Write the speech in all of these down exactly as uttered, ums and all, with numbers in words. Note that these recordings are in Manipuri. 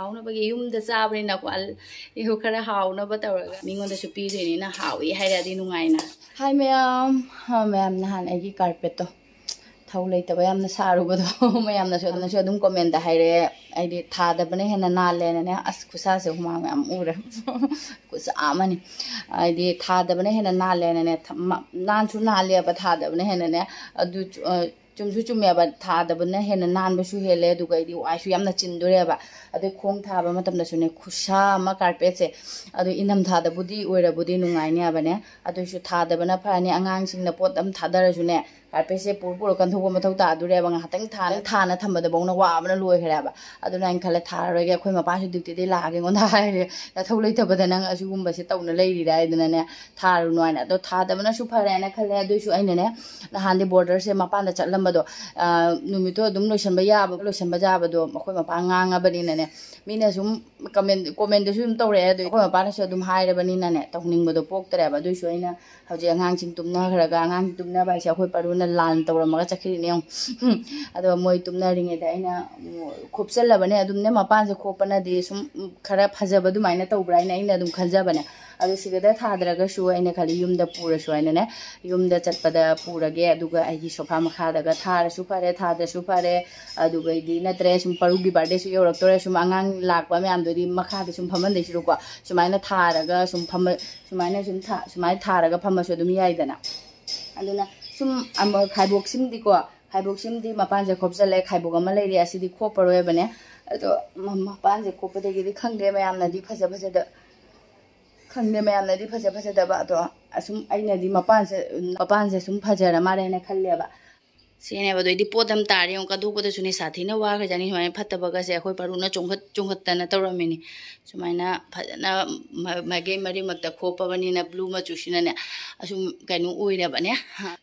ꯍꯥꯎꯅꯕꯒꯤ ꯌꯨꯝꯗ ꯆꯥꯕꯅꯤꯅꯀꯣ, ꯑꯜ-, ꯏꯍꯨ ꯈꯔ ꯍꯥꯎꯅꯕ ꯇꯧꯔꯒ ꯃꯤꯉꯣꯟꯗꯁꯨ ꯄꯤꯗꯣꯏꯅꯤꯅ ꯍꯥꯎꯏ ꯍꯥꯏꯔꯗꯤ ꯅꯨꯡꯉꯥꯏꯅ꯫ ꯍꯥꯏ ꯃꯌꯥꯝ, ꯍꯥ, ꯃꯌꯥꯝ ꯅꯍꯥꯟ ꯑꯩꯒꯤ ꯀꯥꯔꯄꯦꯠꯇꯣ ꯊꯧ ꯂꯩꯇꯕ ꯌꯥꯝꯅ ꯁꯥꯔꯨꯕꯗꯣ ꯃꯌꯥꯝꯅꯁꯨ ꯑꯗꯨꯅꯁꯨ ꯑꯗꯨꯝ ꯀꯣꯃꯦꯟꯗ ꯍꯥꯏꯔꯛꯑꯦ꯫ ꯑꯩꯗꯤ ꯊꯥꯗꯕꯅ ꯍꯦꯟꯅ ꯅꯥꯜꯂꯦꯅꯅꯦ꯫ ꯑꯁ, ꯈꯨꯠꯁꯥꯁꯦ ꯍꯨꯃꯥꯡ ꯃꯌꯥꯝ ꯎꯔꯦ꯫ ꯈꯨꯠꯁꯥ ꯑꯃꯅꯤ꯫ ꯍꯥꯏꯗꯤ ꯊꯥꯗꯕꯅ ꯍꯦꯟꯅ ꯅꯥꯜꯂꯦꯅꯅꯦ꯫ ꯊ-, ꯃ-, ꯅꯥꯟꯁꯨ ꯅꯥꯜꯂꯦꯕ ꯊꯥꯗꯕꯅ ꯍꯦꯟꯅꯅꯦ꯫ ꯑꯗꯨ, ꯑ, ꯆꯨꯝꯁꯨ ꯆꯨꯝꯃꯦꯕ, ꯊꯥꯗꯕꯅ ꯍꯦꯟꯅ ꯅꯥꯟꯕꯁꯨ ꯍꯦꯜꯂꯦ, ꯑꯗꯨꯒ ꯑꯩꯗꯤ ꯋꯥꯏꯁꯨ ꯌꯥꯝꯅ ꯆꯤꯟꯗꯣꯔꯦꯕ꯫ ꯑꯗꯩ ꯈꯣꯡ ꯊꯥꯕ ꯃꯇꯝꯗꯁꯨꯅꯦ, ꯈꯨꯠꯁꯥ ꯑꯃ ꯀꯥꯔꯄꯦꯠꯁꯦ꯫ ꯑꯗꯨ ꯏꯅꯝꯊꯥꯗꯕꯨꯗꯤ ꯑꯣꯏꯔꯕꯨꯗꯤ ꯅꯨꯡꯉꯥꯏꯅꯤ ꯍꯥꯏꯕꯅꯦ, ꯑꯗꯨꯏꯁꯨ ꯊꯥꯗꯕꯅ ꯐꯔꯅꯤ꯫ ꯑꯉꯥꯡꯁꯤꯡꯅ ꯄꯣꯠ ꯑꯃ ꯊꯥꯗꯔꯁꯨꯅꯦ, ꯀꯥꯔꯄꯦꯠꯁꯦ ꯄꯨꯔ ꯄꯨꯔ ꯀꯟꯊꯣꯛꯄ ꯃꯊꯧ ꯇꯥꯗꯣꯔꯦꯕ꯫ ꯉꯥꯏꯍꯥꯛꯇꯪ ꯊꯥꯅ ꯊꯥꯅ ꯊꯝꯕꯗꯐꯥꯎꯅ ꯋꯥꯕꯅ ꯂꯣꯏꯈ꯭ꯔꯦꯕ꯫ ꯑꯗꯨꯅ ꯑꯩꯅ ꯈꯜꯂꯦ, ꯊꯥꯔꯔꯣꯏꯒꯦ꯫ ꯑꯩꯈꯣꯏ ꯃꯄꯥꯁꯨ ꯗ꯭ꯌꯨꯇꯤꯗꯩ ꯂꯥꯛꯑꯒ ꯑꯩꯉꯣꯟꯗ ꯍꯥꯏꯔꯦ, "ꯅꯊꯧ ꯂꯩꯇꯕꯗ ꯅꯪ ꯑꯁꯤꯒꯨꯝꯕꯁꯦ ꯇꯧꯅ ꯂꯩꯔꯤꯔꯥ?" ꯍꯥꯏꯗꯅꯅꯦ, ꯊꯥꯔꯨꯅꯨ ꯍꯥꯏꯅ꯫ ꯑꯗꯣ ꯊꯥꯗꯕꯅꯁꯨ ꯐꯔꯦꯅ ꯈꯜꯂꯦ꯫ ꯑꯗꯨꯏꯁꯨ ꯑꯩꯅꯅꯦ, ꯅꯍꯥꯟꯗꯤ ꯕꯣꯔꯗꯔꯁꯦ ꯃꯄꯥꯟꯗ ꯆꯠꯂꯝꯕꯗꯣ, ꯑ, ꯅꯨꯃꯤꯠꯇꯣ ꯑꯗꯨꯝ ꯂꯣꯏꯁꯟꯕ ꯌꯥꯕ, ꯂꯣꯏꯁꯟꯕ ꯌꯥꯕꯗꯣ ꯑꯩꯈꯣꯏ ꯃꯄꯥ ꯉꯥꯡꯉꯕꯅꯤꯅꯅꯦ, ꯃꯤꯅ ꯁꯨꯝ ꯀꯃꯦꯟ, ꯀꯣꯃꯦꯟꯗꯁꯨ ꯑꯗꯨꯝ ꯇꯧꯔꯛꯑꯦ꯫ ꯑꯗꯣ ꯑꯩꯈꯣꯏ ꯃꯄꯥꯅꯁꯨ ꯑꯗꯨꯝ ꯍꯥꯏꯔꯕꯅꯤꯅꯅꯦ, ꯇꯧꯅꯤꯡꯕꯗꯣ ꯄꯣꯛꯇ꯭ꯔꯦꯕ꯫ ꯑꯗꯨꯏꯁꯨ ꯑꯩꯅ ꯍꯧꯖꯤꯛ ꯑꯉꯥꯡꯁꯤꯡ ꯇꯨꯝꯅꯈ꯭ꯔꯒ, ꯑꯉꯥꯡꯁꯤꯡ ꯇꯨꯝꯅꯕ ꯍꯥꯏꯁꯦ ꯑꯩꯈꯣꯏ ꯄꯔꯨꯅ ꯂꯥꯟ ꯇꯧꯔꯝꯃꯒ ꯆꯠꯈꯤꯔꯤꯅꯦ ꯌꯦꯡꯉꯨ꯫ ꯑꯗꯣ ꯃꯣꯏ ꯇꯨꯝꯅꯔꯤꯉꯩꯗ ꯑꯩꯅ ꯈꯣꯞꯆꯜꯂꯕꯅꯦ꯫ ꯑꯗꯨꯝꯅꯦ, ꯃꯄꯥꯟꯁꯦ ꯈꯣꯞꯄꯅꯗꯤ ꯁꯨꯝ ꯈꯔ ꯐꯖꯕ ꯑꯗꯨꯃꯥꯏꯅ ꯇꯧꯕ꯭ꯔꯥ ꯍꯥꯏꯅ ꯑꯩꯅ ꯑꯗꯨꯝ ꯈꯟꯖꯕꯅꯦ꯫ ꯑꯗꯣ ꯁꯤꯗ ꯊꯥꯗ꯭ꯔꯒꯁꯨ ꯑꯩꯅ ꯈꯜꯂꯤ, ꯌꯨꯝꯗ ꯄꯨꯔꯁꯨ ꯍꯥꯏꯅꯅꯦ, ꯌꯨꯝꯗ ꯆꯠꯄꯗ ꯄꯨꯔꯒꯦ꯫ ꯑꯗꯨꯒ ꯑꯩꯒꯤ ꯁꯣꯐꯥ ꯃꯈꯥꯗꯒ ꯊꯥꯔꯁꯨ ꯐꯔꯦ, ꯊꯥꯗ꯭ꯔꯁꯨ ꯐꯔꯦ꯫ ꯑꯗꯨꯒꯩꯗꯤ ꯅꯠꯇ꯭ꯔꯦ, ꯁꯨꯝ ꯄꯔꯨꯒꯤ ꯕꯥꯔꯗꯦꯁꯨ ꯌꯧꯔꯛꯇꯣꯔꯦ꯫ ꯁꯨꯝ ꯑꯉꯥꯡ ꯂꯥꯛꯄ ꯃꯌꯥꯝꯗꯨꯗꯤ ꯃꯈꯥꯗ ꯁꯨꯝ ꯐꯝꯍꯟꯗꯣꯏ ꯁꯔꯨꯛꯀꯣ, ꯁꯨꯃꯥꯏꯅ ꯊꯥꯔꯒ ꯁꯨꯝ ꯐꯝꯃ-, ꯁꯨꯃꯥꯏꯅ ꯁꯨꯝ ꯊꯥ-, ꯁꯨꯃꯥꯏꯅ ꯊꯥꯔꯒ ꯐꯝꯃꯁꯨ ꯑꯗꯨꯝ ꯌꯥꯏꯗꯅ꯫ ꯑꯗꯨꯅ ꯁꯨꯝ ꯑꯃ ꯈꯥꯏꯕꯣꯛꯁꯤꯃꯗꯤꯀꯣ, ꯈꯥꯏꯕꯣꯛꯁꯤꯃꯗꯤ ꯃꯄꯥꯟꯁꯦ ꯈꯣꯞꯆꯜꯂꯦ, ꯈꯥꯏꯕꯣꯛ ꯑꯃ ꯂꯩꯔꯤ, ꯑꯁꯤꯗꯤ ꯈꯣꯞꯄꯔꯣꯏꯕꯅꯦ꯫ ꯑꯗꯣ ꯃ-, ꯃꯄꯥꯟꯁꯦ ꯈꯣꯞꯄꯗꯒꯤꯗꯤ ꯈꯪꯗꯦ ꯃꯌꯥꯝꯅꯗꯤ ꯐꯖ ꯐꯖꯗ-, ꯈꯪꯗꯦ ꯃꯌꯥꯝꯅꯗꯤ ꯐꯖ ꯐꯖꯗꯕ, ꯑꯗꯣ ꯑꯁꯨꯝ ꯑꯩꯅꯗꯤ ꯃꯄꯥꯟꯁꯦ, ꯃꯄꯥꯟꯁꯦ ꯁꯨꯝ ꯐꯖꯔ ꯃꯥꯜꯂꯦꯅ ꯈꯜꯂꯦꯕ꯫ ꯁꯤꯅꯦꯕ꯫ ꯑꯗꯣ ꯑꯩꯗꯤ ꯄꯣꯠ ꯑꯃ ꯇꯥꯔꯦ ꯌꯦꯡꯉꯨ, ꯀꯟꯊꯣꯛꯄꯗꯁꯨꯅꯦ ꯁꯥꯊꯤꯅ ꯋꯥꯈ꯭ꯔꯖꯥꯠꯅꯤ꯫ ꯁꯨꯃꯥꯏꯅ ꯐꯠꯇꯕꯒꯁꯦ ꯑꯩꯈꯣꯏ ꯄꯔꯨꯅ ꯆꯣꯡꯈꯠ ꯆꯣꯡꯈꯠꯇꯅ ꯇꯧꯔꯝꯃꯤꯅꯤ꯫ ꯁꯨꯃꯥꯏꯅ ꯐꯖꯅ ꯃ-, ꯃꯥꯏꯀꯩ ꯃꯔꯤꯃꯛꯇ ꯈꯣꯞꯄꯕꯅꯤꯅ ꯕ꯭ꯂꯨ ꯃꯆꯨꯁꯤꯅꯅꯦ ꯑꯁꯨꯝ ꯀꯩꯅꯣ ꯑꯣꯏꯔꯕꯅꯦ,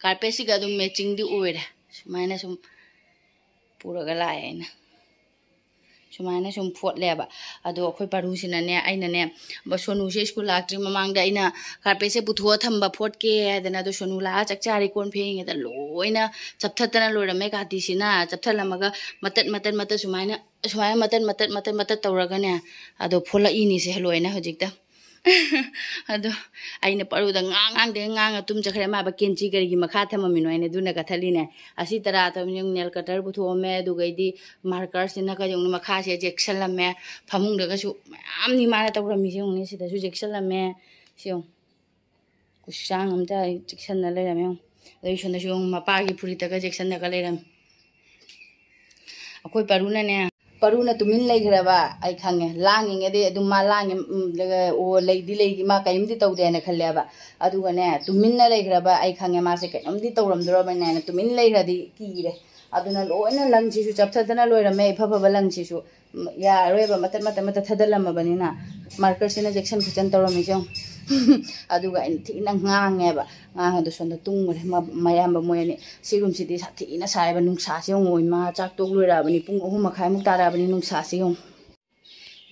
ꯀꯥꯔꯄꯦꯠꯁꯤꯒ ꯑꯗꯨꯝ ꯃꯦꯆꯤꯡꯗꯤ ꯑꯣꯏꯔꯦ꯫ ꯁꯨꯃꯥꯏꯅ ꯁꯨꯝ ꯄꯨꯔꯒ ꯂꯥꯛꯑꯦ ꯑꯩꯅ꯫ ꯁꯨꯃꯥꯏꯅ ꯁꯨꯝ ꯐꯣꯠꯂꯦꯕ꯫ ꯑꯗꯣ ꯑꯩꯈꯣꯏ ꯄꯔꯨꯁꯤꯅꯅꯦ, ꯑꯩꯅꯅꯦ, ꯕ-, ꯁꯣꯅꯨꯁꯦ ꯁ꯭ꯀꯨꯜ ꯂꯥꯛꯇ꯭ꯔꯤ ꯃꯃꯥꯡꯗ ꯑꯩꯅ ꯀꯥꯔꯄꯦꯠꯁꯦ ꯄꯨꯊꯣꯛꯑ ꯊꯝꯕ ꯐꯣꯠꯀꯦ ꯍꯥꯏꯗꯅ꯫ ꯑꯗꯣ ꯁꯣꯅꯨ ꯂꯥꯛꯑ ꯆꯥꯛ ꯆꯥꯔꯤ ꯀꯣꯟ ꯐꯦꯡꯉꯤꯉꯩꯗ ꯂꯣꯏꯅ ꯆꯞꯊꯠꯇꯅ ꯂꯣꯏꯔꯝꯃꯦ꯫ ꯀꯥꯇꯤꯁꯤꯅ ꯆꯞꯊꯠꯂꯝꯃꯒ ꯃꯇꯠ ꯃꯇꯠ ꯃꯇꯠ ꯁꯨꯃꯥꯏꯅ ꯑꯁꯨꯃꯥꯏꯅ ꯃꯇꯠ ꯃꯇꯠ ꯃꯇꯠ ꯃꯇꯠ ꯇꯧꯔꯒꯅꯦ, ꯑꯗꯣ ꯐꯣꯠꯂꯛꯏꯅꯤꯁꯦ ꯂꯣꯏꯅ ꯍꯧꯖꯤꯛꯇ꯫ ꯑꯗꯣ ꯑꯩꯅ ꯄꯔꯨꯗ ꯉꯥꯡ ꯉꯥꯡꯗꯦ, ꯉꯥꯡꯉ ꯇꯨꯝ ꯆꯠꯈ꯭ꯔꯦ꯫ ꯃꯥꯕ ꯀꯦꯟꯆꯤ ꯀꯔꯤꯒꯤ ꯃꯈꯥ ꯊꯝꯃꯝꯃꯤꯅꯣ ꯍꯥꯏꯅ ꯑꯗꯨꯅ ꯀꯠꯊꯠꯂꯤꯅꯦ꯫ ꯑꯁꯤ ꯇꯔꯥ ꯇꯧꯅꯤ, ꯅꯦꯜ ꯀꯇꯔ ꯄꯨꯊꯣꯛꯑꯝꯃꯦ, ꯑꯗꯨꯒꯩꯗꯤ ꯃꯥꯔꯀꯔꯁꯤꯅ ꯀꯩꯗꯧꯅꯤ ꯃꯈꯥꯁꯦ ꯌꯦꯛꯁꯜꯂꯝꯃꯦ꯫ ꯐꯃꯨꯡꯗꯒꯁꯨ ꯃꯌꯥꯝꯅꯤ ꯃꯥꯅ ꯇꯧꯔꯝꯃꯤꯁꯦ ꯌꯦꯡꯉꯨꯅꯦ꯫ ꯁꯤꯗꯁꯨ ꯌꯦꯛꯁꯜꯂꯝꯃꯦ꯫ ꯁꯤ ꯌꯦꯡꯉꯨ꯫ ꯈꯨꯠꯁꯥꯡ ꯑꯝꯇ ꯆꯦꯛꯁꯟꯅ ꯂꯩꯔꯝꯃꯦ ꯌꯦꯡꯉꯨ꯫ ꯑꯗꯩ ꯁꯣꯝꯗꯁꯨ ꯌꯦꯡꯉꯨ, ꯃꯄꯥꯒꯤ ꯐꯨꯔꯤꯠꯇꯒ ꯆꯦꯛꯁꯟꯅꯒ ꯂꯩꯔꯝꯃꯦ꯫ ꯑꯩꯈꯣꯏ ꯄꯔꯨꯅꯅꯦ, ꯄꯔꯨꯅ ꯇꯨꯃꯤꯟ ꯂꯩꯈ꯭ꯔꯕ ꯑꯩ ꯈꯪꯉꯦ꯫ ꯂꯥꯡꯉꯤꯉꯩꯗꯤ ꯑꯗꯨꯝ ꯃꯥ ꯂꯥꯡꯉꯦ, ꯎꯝ, ꯑꯣ, ꯂꯩꯗꯤ ꯂꯩꯒꯤ, ꯃꯥ ꯀꯔꯤꯝꯗꯤ ꯇꯧꯗꯦꯅ ꯈꯜꯂꯦꯕ꯫ ꯑꯗꯨꯒꯅꯦ, ꯇꯨꯃꯤꯟꯅ ꯂꯩꯈ꯭ꯔꯕ ꯑꯩ ꯈꯪꯉꯦ, ꯃꯥꯁꯦ ꯀꯩꯅꯣꯝꯗꯤ ꯇꯧꯔꯝꯗꯣꯔꯕꯅꯦ ꯍꯥꯏꯅ ꯇꯨꯃꯤꯟ ꯂꯩꯈ꯭ꯔꯗꯤ ꯀꯤꯔꯦ꯫ ꯑꯗꯨꯅ ꯂꯣꯏꯅ ꯂꯪꯁꯤꯁꯨ ꯆꯞꯊꯗꯅ ꯂꯣꯏꯔꯝꯃꯦ, ꯏꯐ ꯐꯕ ꯂꯪꯁꯤꯁꯨ꯫ ꯎꯝ, ꯌꯥꯔꯔꯣꯏꯕ, ꯃꯇꯠ ꯃꯇꯠ ꯃꯇꯠ ꯊꯗꯠꯂꯝꯃꯕꯅꯤꯅ꯫ ꯃꯥꯔꯀꯔꯁꯤꯅ ꯆꯦꯛꯁꯟ ꯈꯣꯠꯆꯟ ꯇꯧꯔꯝꯃꯤꯁꯦ ꯌꯦꯡꯉꯨ꯫ ꯑꯗꯨꯒ ꯑꯩꯅ ꯊꯤꯅ ꯉꯥꯡꯉꯦꯕ꯫ ꯉꯥꯡꯉꯗꯣ ꯁꯣꯝꯗ ꯇꯨꯝꯈ꯭ꯔꯦ ꯃ-, ꯃꯌꯥꯝꯕ ꯃꯣꯏ ꯑꯅꯤ꯫ ꯁꯤ ꯔꯨꯝꯁꯤꯗꯤ ꯁꯥꯊꯤꯅ ꯁꯥꯏꯕ, ꯅꯨꯡꯁꯥꯁꯦ ꯌꯦꯡꯉꯣ, ꯏꯃꯥ, ꯆꯥꯛ ꯇꯣꯛ ꯂꯣꯏꯔꯛꯑꯕꯅꯤ, ꯄꯨꯡ ꯑꯍꯨꯝ ꯃꯈꯥꯏꯃꯨꯛ ꯇꯥꯔꯛꯑꯕꯅꯤ, ꯅꯨꯡꯁꯥꯁꯦ ꯌꯦꯡꯉꯣ꯫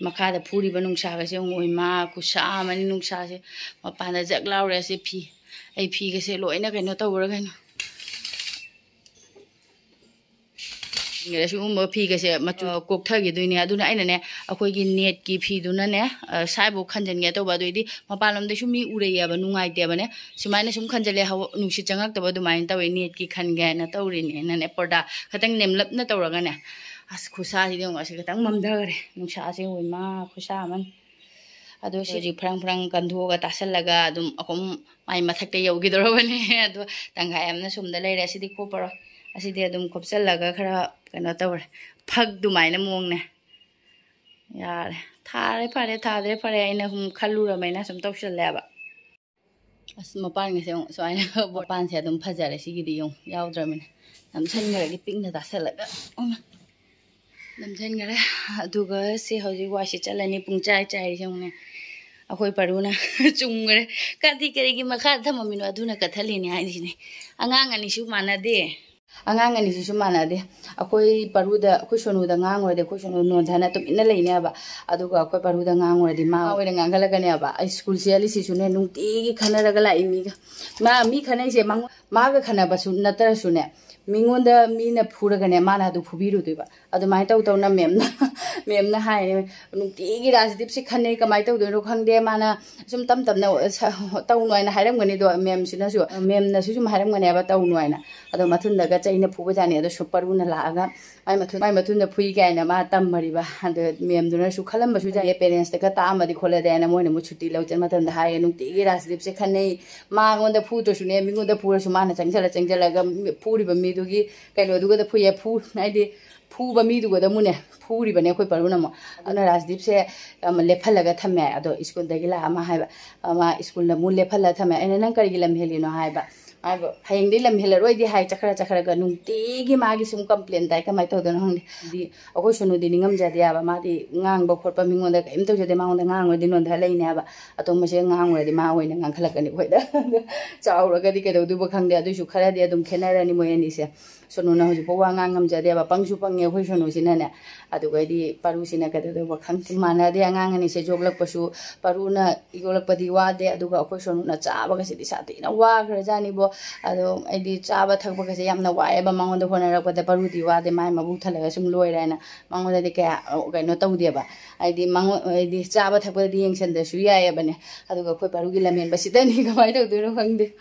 ꯃꯈꯥꯗ ꯐꯨꯔꯤꯕ ꯅꯨꯡꯁꯥꯒꯁꯦ ꯌꯦꯡꯉꯣ, ꯏꯃꯥ, ꯈꯨꯠꯁꯥ ꯑꯃꯅꯤ ꯅꯨꯡꯁꯥꯁꯦ꯫ ꯃꯄꯥꯟꯗ ꯖꯛ ꯂꯥꯎꯔꯦ꯫ ꯑꯁꯤ ꯐꯤ, ꯑꯩ ꯐꯤꯒꯁꯦ ꯂꯣꯏꯅ ꯀꯩꯅꯣ ꯇꯧꯈ꯭ꯔꯥ ꯀꯩꯅꯣ꯫ ꯁꯤꯒꯨꯝꯕ ꯐꯤꯒꯁꯦ ꯃꯆꯨ ꯀꯣꯛꯊꯈꯤꯗꯣꯏꯅꯦ꯫ ꯑꯗꯨꯅ ꯑꯩꯅꯅꯦ, ꯑꯩꯈꯣꯏꯒꯤ ꯅꯦꯠꯀꯤ ꯐꯤꯗꯨꯅꯅꯦ, ꯑ, ꯁ꯭ꯋꯥꯏꯐꯥꯎ ꯈꯟꯖꯟꯒꯦ ꯇꯧꯕ꯫ ꯑꯗꯨꯏꯗꯤ ꯃꯄꯥꯟꯂꯣꯝꯗꯩꯁꯨ ꯃꯤ ꯎꯔꯩꯌꯦꯕ, ꯅꯨꯡꯉꯥꯏꯇꯦꯕꯅꯦ꯫ ꯁꯨꯃꯥꯏꯅ ꯁꯨꯝ ꯈꯟꯖꯜꯂꯦ, ꯍꯋꯥ-, ꯅꯨꯡꯁꯤꯠ ꯆꯪꯉꯛꯇꯕ ꯑꯗꯨꯃꯥꯏꯅ ꯇꯧꯋꯦ꯫ ꯅꯦꯠꯀꯤ ꯈꯟꯒꯦ ꯍꯥꯏꯅ ꯇꯧꯔꯤꯅꯦꯅꯅꯦ, ꯄꯔꯗꯥ ꯈꯇꯪ ꯅꯦꯝꯂꯞꯅ ꯇꯧꯔꯒꯅꯦ꯫ ꯑꯁ, ꯈꯨꯠꯁꯥꯁꯤꯗꯤ ꯌꯦꯡꯉꯣ, ꯑꯁꯤ ꯈꯇꯪ ꯃꯝꯊꯈꯔꯦ꯫ ꯅꯨꯡꯁꯥꯁꯦ ꯌꯦꯡꯉꯣ, ꯏꯃꯥ, ꯈꯨꯠꯁꯥ ꯑꯃꯅꯤ꯫ ꯑꯗꯣ ꯁꯤ ꯍꯧꯖꯤꯛ ꯐ꯭ꯔꯪ ꯐ꯭ꯔꯪ ꯀꯟꯊꯣꯛꯑꯒ ꯇꯥꯁꯜꯂꯒ ꯑꯗꯨꯝ ꯑꯩꯈꯣꯏ ꯃꯥꯏ ꯃꯊꯛꯇ ꯌꯧꯈꯤꯗꯧꯔꯕꯅꯦ꯫ ꯑꯗꯣ ꯇꯪꯈꯥꯏ ꯑꯃꯅ ꯁꯣꯝꯗ ꯂꯩꯔꯦ꯫ ꯑꯁꯤꯗꯤ ꯈꯣꯞꯄꯔꯣꯏ꯫ ꯑꯁꯤꯗꯤ ꯑꯗꯨꯝ ꯈꯣꯞꯆꯜꯂꯒ ꯈꯔ ꯀꯩꯅꯣ ꯇꯧꯔꯦ꯫ ꯐꯛ ꯑꯗꯨꯃꯥꯏꯅ ꯃꯑꯣꯡꯅꯦ꯫ ꯌꯥꯔꯦ꯫ ꯊꯥꯔꯦ ꯐꯔꯦ, ꯊꯥꯗ꯭ꯔꯦ ꯐꯔꯦ꯫ ꯑꯩꯅ ꯁꯨꯝ ꯈꯜꯂꯨꯔꯕꯅꯤꯅ ꯁꯨꯝ ꯇꯧꯁꯜꯂꯦꯕ꯫ ꯑꯁ, ꯃꯄꯥꯟꯒꯁꯦ ꯑꯃꯨꯛ ꯁꯨꯃꯥꯏꯅ ꯃꯄꯥꯟꯁꯦ ꯑꯗꯨꯝ ꯐꯖꯔꯦ꯫ ꯁꯤꯒꯤꯗꯤ ꯌꯦꯡꯉꯨ, ꯌꯥꯎꯗ꯭ꯔꯕꯅꯦ꯫ ꯅꯝꯁꯟꯈ꯭ꯔꯒꯦ ꯄꯤꯛꯅ ꯇꯥꯁꯜꯂꯒ꯫ ꯎꯝ꯫ ꯅꯝꯁꯤꯟꯈꯔꯦ꯫ ꯑꯗꯨꯒ ꯁꯤ ꯍꯧꯖꯤꯛ ꯋꯥꯏ ꯁꯤꯠꯆꯜꯂꯅꯤ꯫ ꯄꯨꯡ ꯆꯥꯏ ꯆꯥꯏꯔꯤꯁꯦ ꯌꯦꯡꯉꯨꯅꯦ꯫ ꯑꯩꯈꯣꯏ ꯄꯔꯨꯅ ꯆꯨꯝꯈꯔꯦ꯫ ꯀꯗꯤ ꯀꯔꯤꯒꯤ ꯃꯈꯥꯗ ꯊꯝꯃꯝꯃꯤꯅꯣ? ꯑꯗꯨꯅ ꯀꯠꯊꯠꯂꯤꯅꯦ ꯍꯥꯏꯁꯤꯅꯦ꯫ ꯑꯉꯥꯡ ꯑꯅꯤꯁꯨ ꯃꯥꯟꯅꯗꯦ꯫ ꯑꯉꯥꯡ ꯑꯅꯤꯁꯤꯁꯨ ꯃꯥꯟꯅꯗꯦ꯫ ꯑꯩꯈꯣꯏ ꯄꯔꯨꯗ, ꯑꯩꯈꯣꯏ ꯁꯣꯅꯨꯗ ꯉꯥꯡꯉꯨꯔꯗꯤ, ꯑꯩꯈꯣꯏ ꯁꯣꯅꯨ ꯅꯣꯟꯊꯅ ꯇꯨꯃꯤꯟꯅ ꯂꯩꯅꯦꯕ꯫ ꯑꯗꯨꯒ ꯑꯩꯈꯣꯏ ꯄꯔꯨꯗ ꯉꯥꯡꯉꯨꯔꯗꯤ ꯃꯥ ꯑꯣꯏꯅ ꯉꯥꯡꯈꯠꯂꯛꯀꯅꯦꯕ꯫ ꯑꯩ ꯁ꯭ꯀꯨꯜ ꯆꯦꯜꯂꯤꯁꯤꯁꯨꯅꯦ, ꯅꯨꯡꯇꯤꯒꯤ ꯈꯟꯅꯔꯒ ꯂꯥꯛꯏ ꯃꯤꯒ꯫ ꯃꯥ ꯃꯤ ꯈꯟꯅꯩꯁꯦ ꯃꯉꯣ-, ꯃꯥꯒ ꯈꯟꯅꯕꯁꯨ ꯅꯠꯇ꯭ꯔꯁꯨꯅꯦ, ꯃꯤꯉꯣꯟꯗ ꯃꯤꯅ ꯐꯨꯔꯒꯅꯦ, ꯃꯥꯅ ꯑꯗꯨ ꯐꯨꯕꯤꯔꯨꯗꯣꯏꯕ꯫ ꯑꯗꯨꯃꯥꯏꯅ ꯇꯧ ꯇꯧꯅ ꯃꯦꯝꯅ ꯃꯦꯝꯅ ꯍꯥꯏꯔꯦ, "ꯅꯨꯡꯇꯤꯒꯤ ꯔꯥꯖꯗꯤꯞꯁꯦ ꯈꯟꯅꯩ, ꯀꯃꯥꯏꯅ ꯇꯧꯗꯣꯏꯅꯣ ꯈꯪꯗꯦ, ꯃꯥꯅ ꯁꯨꯝ ꯇꯝ ꯇꯝꯅ ꯇꯧꯅꯨ" ꯍꯥꯏꯅ ꯍꯥꯏꯔꯝꯒꯅꯤꯗꯣ, ꯃꯦꯝꯁꯤꯅꯁꯨ, ꯃꯦꯝꯅꯁꯨ ꯁꯨꯝ ꯍꯥꯏꯔꯝꯒꯅꯦꯕ, "ꯇꯧꯅꯨ" ꯍꯥꯏꯅ꯫ ꯑꯗꯣ ꯃꯊꯨꯟꯗꯒ ꯆꯩꯅ ꯐꯨꯕꯖꯥꯠꯅꯤ꯫ ꯑꯗꯣ ꯁꯨꯝ ꯄꯔꯨꯅ ꯂꯥꯛꯑꯒ, "ꯃꯥꯏ ꯃꯊꯨꯟ, ꯃꯥꯏ ꯃꯊꯨꯟꯗ ꯐꯨꯏ" ꯀꯥꯏꯅ ꯃꯥ ꯇꯝꯃꯔꯤꯕ꯫ ꯑꯗꯣ ꯃꯦꯝꯗꯨꯅꯁꯨ ꯈꯜꯂꯝꯕꯁꯨ ꯌꯥꯏꯌꯦ, ꯄꯦꯔꯦꯟꯁꯇꯒ ꯇꯥꯛꯑꯝꯃꯗꯤ ꯈꯣꯠꯂꯗꯤꯅ꯫ ꯃꯣꯏꯅ ꯑꯃꯨꯛ ꯁꯨꯇꯤ ꯂꯧ ꯆꯠ ꯃꯇꯝꯗ ꯍꯥꯏꯌꯦ, "ꯅꯨꯡꯇꯤꯒꯤ ꯔꯥꯖꯗꯤꯞꯁꯦ ꯈꯟꯅꯩ, ꯃꯉꯣꯟꯗ ꯐꯨꯗ꯭ꯔꯁꯨꯅꯦ, ꯃꯤꯉꯣꯟꯗ ꯐꯨꯔꯁꯨ ꯃꯥꯅ ꯆꯪꯁꯤꯜꯂ ꯆꯪꯁꯤꯜꯂꯒ ꯐꯨꯔꯤꯕ ꯃꯤꯗꯨꯒꯤ ꯀꯩꯅꯣꯗꯨꯒꯗ ꯐꯨꯏꯌꯦ, ꯐꯨ-, ꯍꯥꯏꯗꯤ ꯐꯨꯕ ꯃꯤꯗꯨꯒꯗ ꯑꯃꯨꯛꯅꯦ ꯐꯨꯔꯤꯕꯅꯦ ꯑꯩꯈꯣꯏ ꯄꯔꯨꯅ ꯑꯃꯨꯛ꯫ ꯑꯗꯨꯅ ꯔꯥꯖꯗꯤꯞꯁꯦ ꯑꯃ ꯂꯦꯞꯍꯜꯂꯒ ꯊꯝꯃꯦ꯫ ꯑꯗꯣ ꯁ꯭ꯀꯨꯜꯗꯒꯤ ꯂꯥꯛꯑ ꯑꯃ ꯍꯥꯏꯕ, ꯑꯃ ꯁ꯭ꯀꯨꯜꯗ ꯑꯃꯨꯛ ꯂꯦꯞꯍꯜꯂꯒ ꯊꯝꯃꯦ꯫ ꯑꯩꯅ, "ꯅꯪ ꯀꯔꯤꯒꯤ ꯂꯝ ꯍꯦꯜꯂꯤꯅꯣ?" ꯍꯥꯏꯕ꯫ ꯍꯥꯏꯕ, "ꯍꯌꯦꯡꯗꯩ ꯂꯝ ꯍꯦꯜꯂꯔꯣꯏꯗꯤ" ꯍꯥꯏ, ꯆꯠꯈ꯭ꯔ ꯆꯠꯈ꯭ꯔꯒ ꯅꯨꯡꯇꯤꯒꯤ ꯃꯥꯒꯤ ꯁꯨꯝ ꯀꯝꯄ꯭ꯂꯦꯟ ꯇꯥꯏ꯫ ꯀꯃꯥꯏꯅ ꯇꯧꯗꯣꯏꯅꯣ ꯈꯪꯗꯦ꯫ ꯍꯥꯏꯗꯤ ꯑꯩꯈꯣꯏ ꯁꯣꯅꯨꯗꯤ ꯅꯤꯡꯉꯝꯖꯗꯦ ꯍꯥꯏꯕ꯫ ꯃꯥꯗꯤ ꯉꯥꯡꯕ ꯈꯣꯠꯄ ꯃꯤꯉꯣꯟꯗ ꯀꯔꯤꯝ ꯇꯧꯖꯗꯦ꯫ ꯃꯉꯣꯟꯗ ꯉꯥꯡꯉꯨꯔꯗꯤ ꯅꯣꯟꯊ ꯂꯩꯅꯦ ꯍꯥꯏꯕ꯫ ꯑꯇꯣꯝꯕꯁꯦ ꯉꯥꯡꯉꯨꯔꯗꯤ ꯃꯥ ꯑꯣꯏꯅ ꯉꯥꯡꯈꯠꯂꯛꯀꯅꯤ ꯑꯩꯈꯣꯏꯗ꯫ ꯆꯥꯎꯔꯒꯗꯤ ꯀꯩꯗꯧꯗꯣꯏꯕ ꯈꯪꯗꯦ꯫ ꯑꯗꯨꯏꯁꯨ ꯈꯔꯗꯤ ꯑꯗꯨꯝ ꯈꯦꯠꯅꯔꯅꯤ ꯃꯣꯏ ꯑꯅꯤꯁꯦ꯫ ꯁꯣꯅꯨꯅ ꯍꯧꯖꯤꯛꯐꯥꯎ ꯋꯥ ꯉꯥꯡ ꯉꯝꯖꯗꯦꯕ꯫ ꯄꯪꯁꯨ ꯄꯪꯉꯦ ꯑꯩꯈꯣꯏ ꯁꯣꯅꯨꯁꯤꯅꯅꯦ꯫ ꯑꯗꯨꯒꯩꯗꯤ ꯄꯥꯔꯨꯁꯤꯅ ꯀꯩꯗꯧꯗꯣꯏꯕ ꯈꯪꯗꯦ꯫ ꯃꯥꯟꯅꯗꯦ ꯑꯉꯥꯡ ꯑꯅꯤꯁꯦ꯫ ꯌꯣꯛꯂꯛꯄꯁꯨ ꯄꯥꯔꯨꯅ ꯌꯣꯛꯂꯛꯄꯗꯤ ꯋꯥꯗꯦ, ꯑꯗꯨꯒ ꯑꯩꯈꯣꯏ ꯁꯣꯅꯨꯅ ꯆꯥꯕꯒꯁꯤꯗꯤ ꯁꯥꯊꯤꯅ ꯋꯥꯈ꯭ꯔꯖꯥꯠꯅꯤꯕꯣ꯫ ꯑꯗꯣ ꯑꯩꯗꯤ ꯆꯥꯕ ꯊꯛꯄꯒꯁꯦ ꯌꯥꯝꯅ ꯋꯥꯏꯑꯦꯕ ꯃꯉꯣꯟꯗ ꯍꯣꯠꯅꯔꯛꯄꯗ꯫ ꯄꯥꯔꯨꯗꯤ ꯋꯥꯗꯦ, ꯃꯥꯏ ꯃꯕꯨꯛ ꯊꯜꯂꯒ ꯁꯨꯝ ꯂꯣꯏꯔꯦ ꯍꯥꯏꯅ ꯃꯉꯣꯟꯗꯗꯤ ꯀꯌꯥ ꯀꯩꯅꯣ ꯇꯧꯗꯦꯕ꯫ ꯍꯥꯏꯗꯤ ꯃꯉꯣꯟ-, ꯍꯥꯏꯗꯤ ꯆꯥꯕ ꯊꯛꯄꯗꯗꯤ ꯌꯦꯡꯁꯟꯗ꯭ꯔꯁꯨ ꯌꯥꯏꯑꯕꯅꯦ꯫ ꯑꯗꯨꯒ ꯑꯩꯈꯣꯏ ꯄꯥꯔꯨꯒꯤ ꯂꯝꯍꯦꯟꯕꯁꯤꯗꯅꯤ ꯀꯃꯥꯏꯅ ꯇꯧꯗꯣꯏꯅꯣ ꯈꯪꯗꯦ꯫